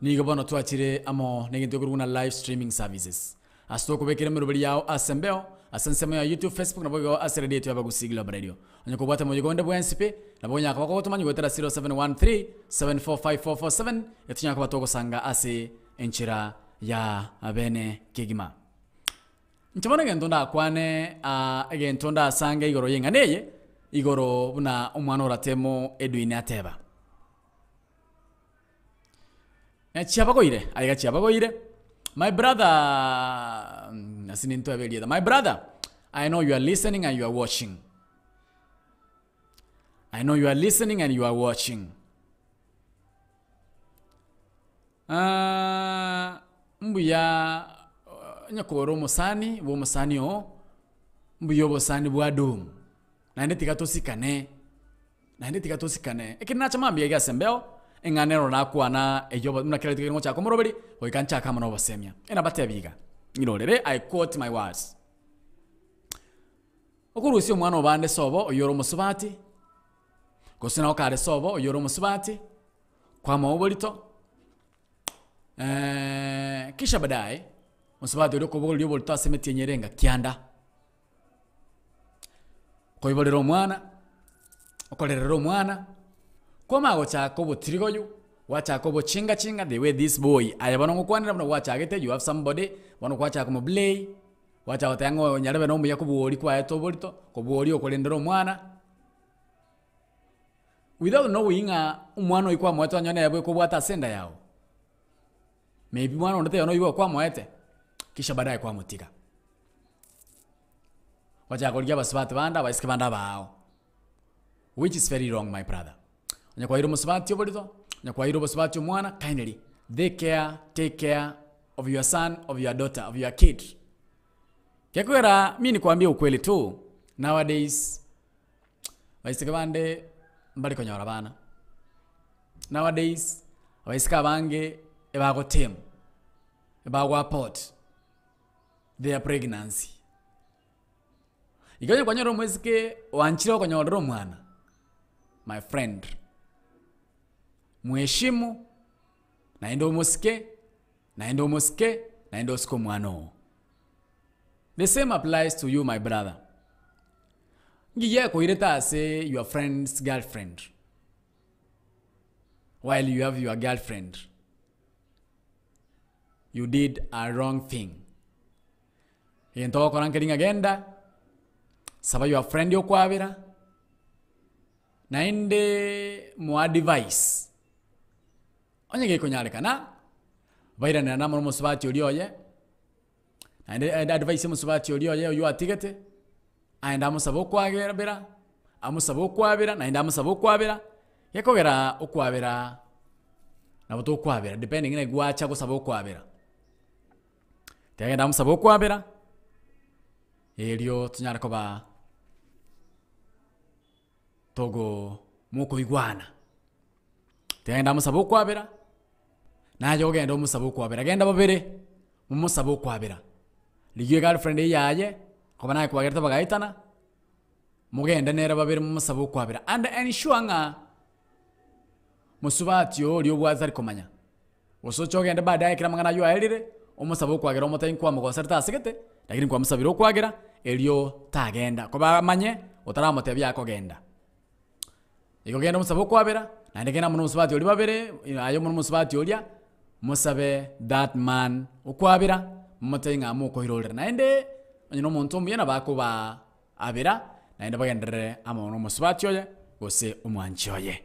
nigo bono twachire amo negento ekorokwa buna live streaming services. Ase tokobekera emeroberi yao ase embeo, ase ensemo ya YouTube, Facebook naboigo ase radio yaito y'Abagusii Global Radio. Onye kobwate moyega onde bwensi pi, nabo onyara koba kogotomanya goetera 0713 745447 etonyara koba togosanga ase enchera ya bene kegima. Inche bono egento ndakwane aa egento ndasange igoro y'eng'ana eye, igoro buna omwana oratemo Edwin ateba. Chiabagoire, aiga chiabagoire, my brother ase nintwebe erieta, my brother, I know you are listening and you are watching. I know you are listening and you are watching. Mbuya onye kore omosani bwa omosani oo, mbuya obosani bwa dumu, naende tiga tosikane. Naende tiga tosikane. Ekero nacha mambia iga ase embeo, eng'ana ero nakwana eyio buna kera rituko ekero ngochaka komoroberi, goika nchake amo na obosemia. Enabatebi iga, ng'irorere, I quote my words. Okorusia omwana obande sobo oyio ore omosubati, gose nabo kare sobo oyio ore omosubati, kwamoa oborito, kisha baadaye, mosubati oria okobogoreria oborito ase emetienyi ere enga kianda. Koiborera omwana, okorerera omwana, kwamanya gochaka obotirigoyu, gwachaka obochinga chinga the way this boy aye bono ngokwanera buna gwachagete you have somebody, bono gwachaka komoblay, gwachaka goteba ng'a oyo nyarebe na omuya kobua oria kwaete oborito, kobua oria okorendera omwana, without knowing ng'a omwana oywo kwamoete onye nere bweka obwate ase enda yago, maybe mwana onde taiyo noywo kwamoete, kisha baadaye kwamotiga. Gwachaka korigia abasubati bande abaiseke bande abaao, which is very wrong my brother. Onye kwaeire omosubati oborito, onye kwaeire obosubati omwana, kindly take care, take care of your son, of your daughter, of your kid. Gekogera mi nikwambie ukweli tu, nowadays abaiseke bande mbari konyora abana, nowadays abaiseke abange ebagotemu, ebagoapot. Their pregnancy. Igo onye kwanyora omoiseke oanchire okonyorera omwana, my friend, muheshimu, naende omosike, naende omosike, naende osike omwana oo. The same applies to you my brother. Ngiya ekoirete ase your friend's girlfriend while you have your girlfriend. You did a wrong thing. Egento ogokora nkeri ng'a genda, saba your friend okwabera, naende moadvise, onye gekonyarekana, bairanera namo omosubati oria oye, naende aende advise omosubati oria oye oywo atigete, aende amosabe okwabera, amosabe okwabera, naende amosabe okwabera, gekogera okwabera nabo tokwabera depending ng'a gwacha gosaba okwabera. Tiagenda amosabe okwabera, erio tonyare koba togo mokoigwana. Tiagenda amosabe okwabera, naye ogende omosabe okwabera, genda babere, momosabe okwabera. Rigia egirlfriend eyio yaye, koba naye kwagerete bagaetana, mogende nere babere momosabe okwabera and ensure ng'a mosubati oo oria obwate tari komanya, gose oche ogende baadaye ekero amang'ana aywo aerire, omosabe okwagera omotebi nkwamogoserete ase gete, lakini nkwamosabeire okwagera, erio tagenda, koba amanye otaramotebia akogenda. Igo genda omosabe okwabera, naende genda amo na omosubati oria babere, aye amo na omosubati oria, mosabe that man okwabera, momotebie ng'a mokoirorera. Naende, onye na omonto omuya nabo akobaa abera, naende bagenderere amo na omosubati oye, gose omwanchi oye.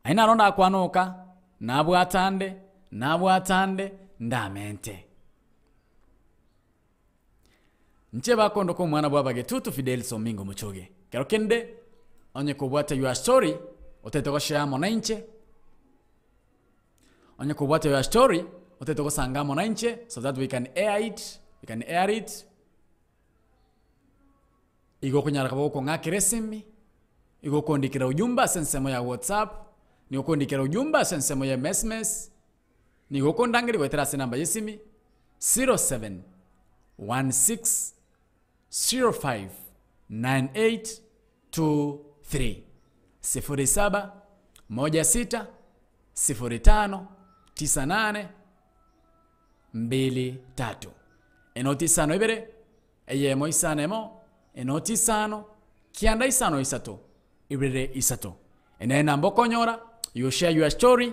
Aye naro ndakwane oka, nabwate ande, nabwate ande, ndamente. Inche bakondoka omwana bw'abagetutu Fidelis Omingo Muchoge. Kero kende, onye kobwate your story, Otagete goshare amo nainche, onye kobwate your story, otagete gosanga amo nainche so that we can air it, we can air it. Igo okonyara koba gokong'akera esimi, igo okondikera ujumbe ase ensemo ya WhatsApp, nigo okondikera ujumbe ase ensemo ya msms, nigo okondangeria goetera ase enamba ya esimi, 07 16 05 98 23 07 16 05 98 23. Enoti isano ibere, eyemo isano emo, enoti isano, kianda isano isato, ibere isato. Ene enamba okonyora, you share your story,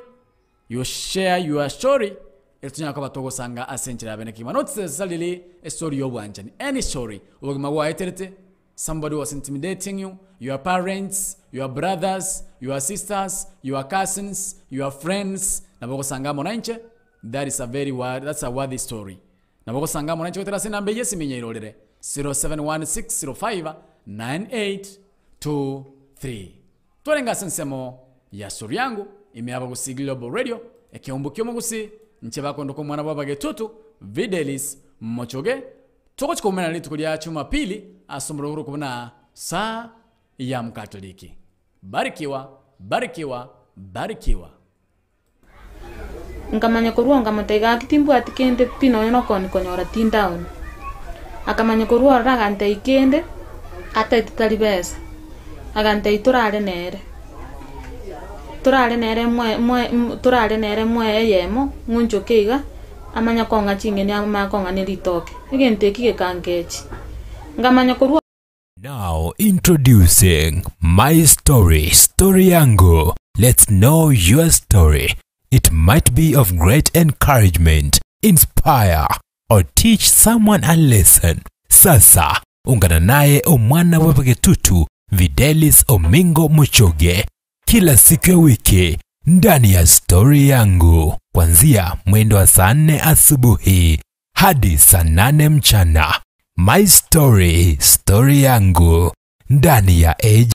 you share your story, ere tonyara koba togosanga ase enchera ya bene kegima. Not necessarily estory ya obwanchani, any story, obogima bwaeterete, somebody was intimidating you, your parents, your brothers, your sisters, your cousins, your friends, nabo ogosanga amo nainche, that is a very that's a worthy story. Nabo ogosanga amo nainche goetera ase enamba eye esimi nyairorere, 0716059823. Twarenge ase ensemo ya story yangu, ime y'Abagusii Global Radio, ekeombo ki'omogusii, inche bakondoka omwana bw'abagetutu, Videlis Mochoge, togochia koumerana rituko ria Jumapili ase omorwegoro okwo buna saa ya Mkatoliki. Barikiwa, barikiwa, barikiwa. Nkamanya korwa oo nkamotebia gaki timbwati kende pi nonya na okoni konyora tindaoni. Akamanya korwa ororo agantebia kende, atagete tari besa, agantebia torare nere, torare nere moe moe torare nere moe eyemo, ng'onchoke iga, amanye kong'a ching'eni amanye kong'a ne ritoke. Egento eki gekangechi, nkamanya korwa. Now introducing My Story, Story Yangu. Let's know your story. It might be of great encouragement, inspire, or teach someone a lesson. Sasa ungana naye omwana wa Bagetutu Videlis Omingo Muchoge kila siku ya wiki ndani ya Stori Yangu kuanzia mwendo wa saa 4 asubuhi hadi saa 8 mchana. My Story, Story Yangu ndani ya AG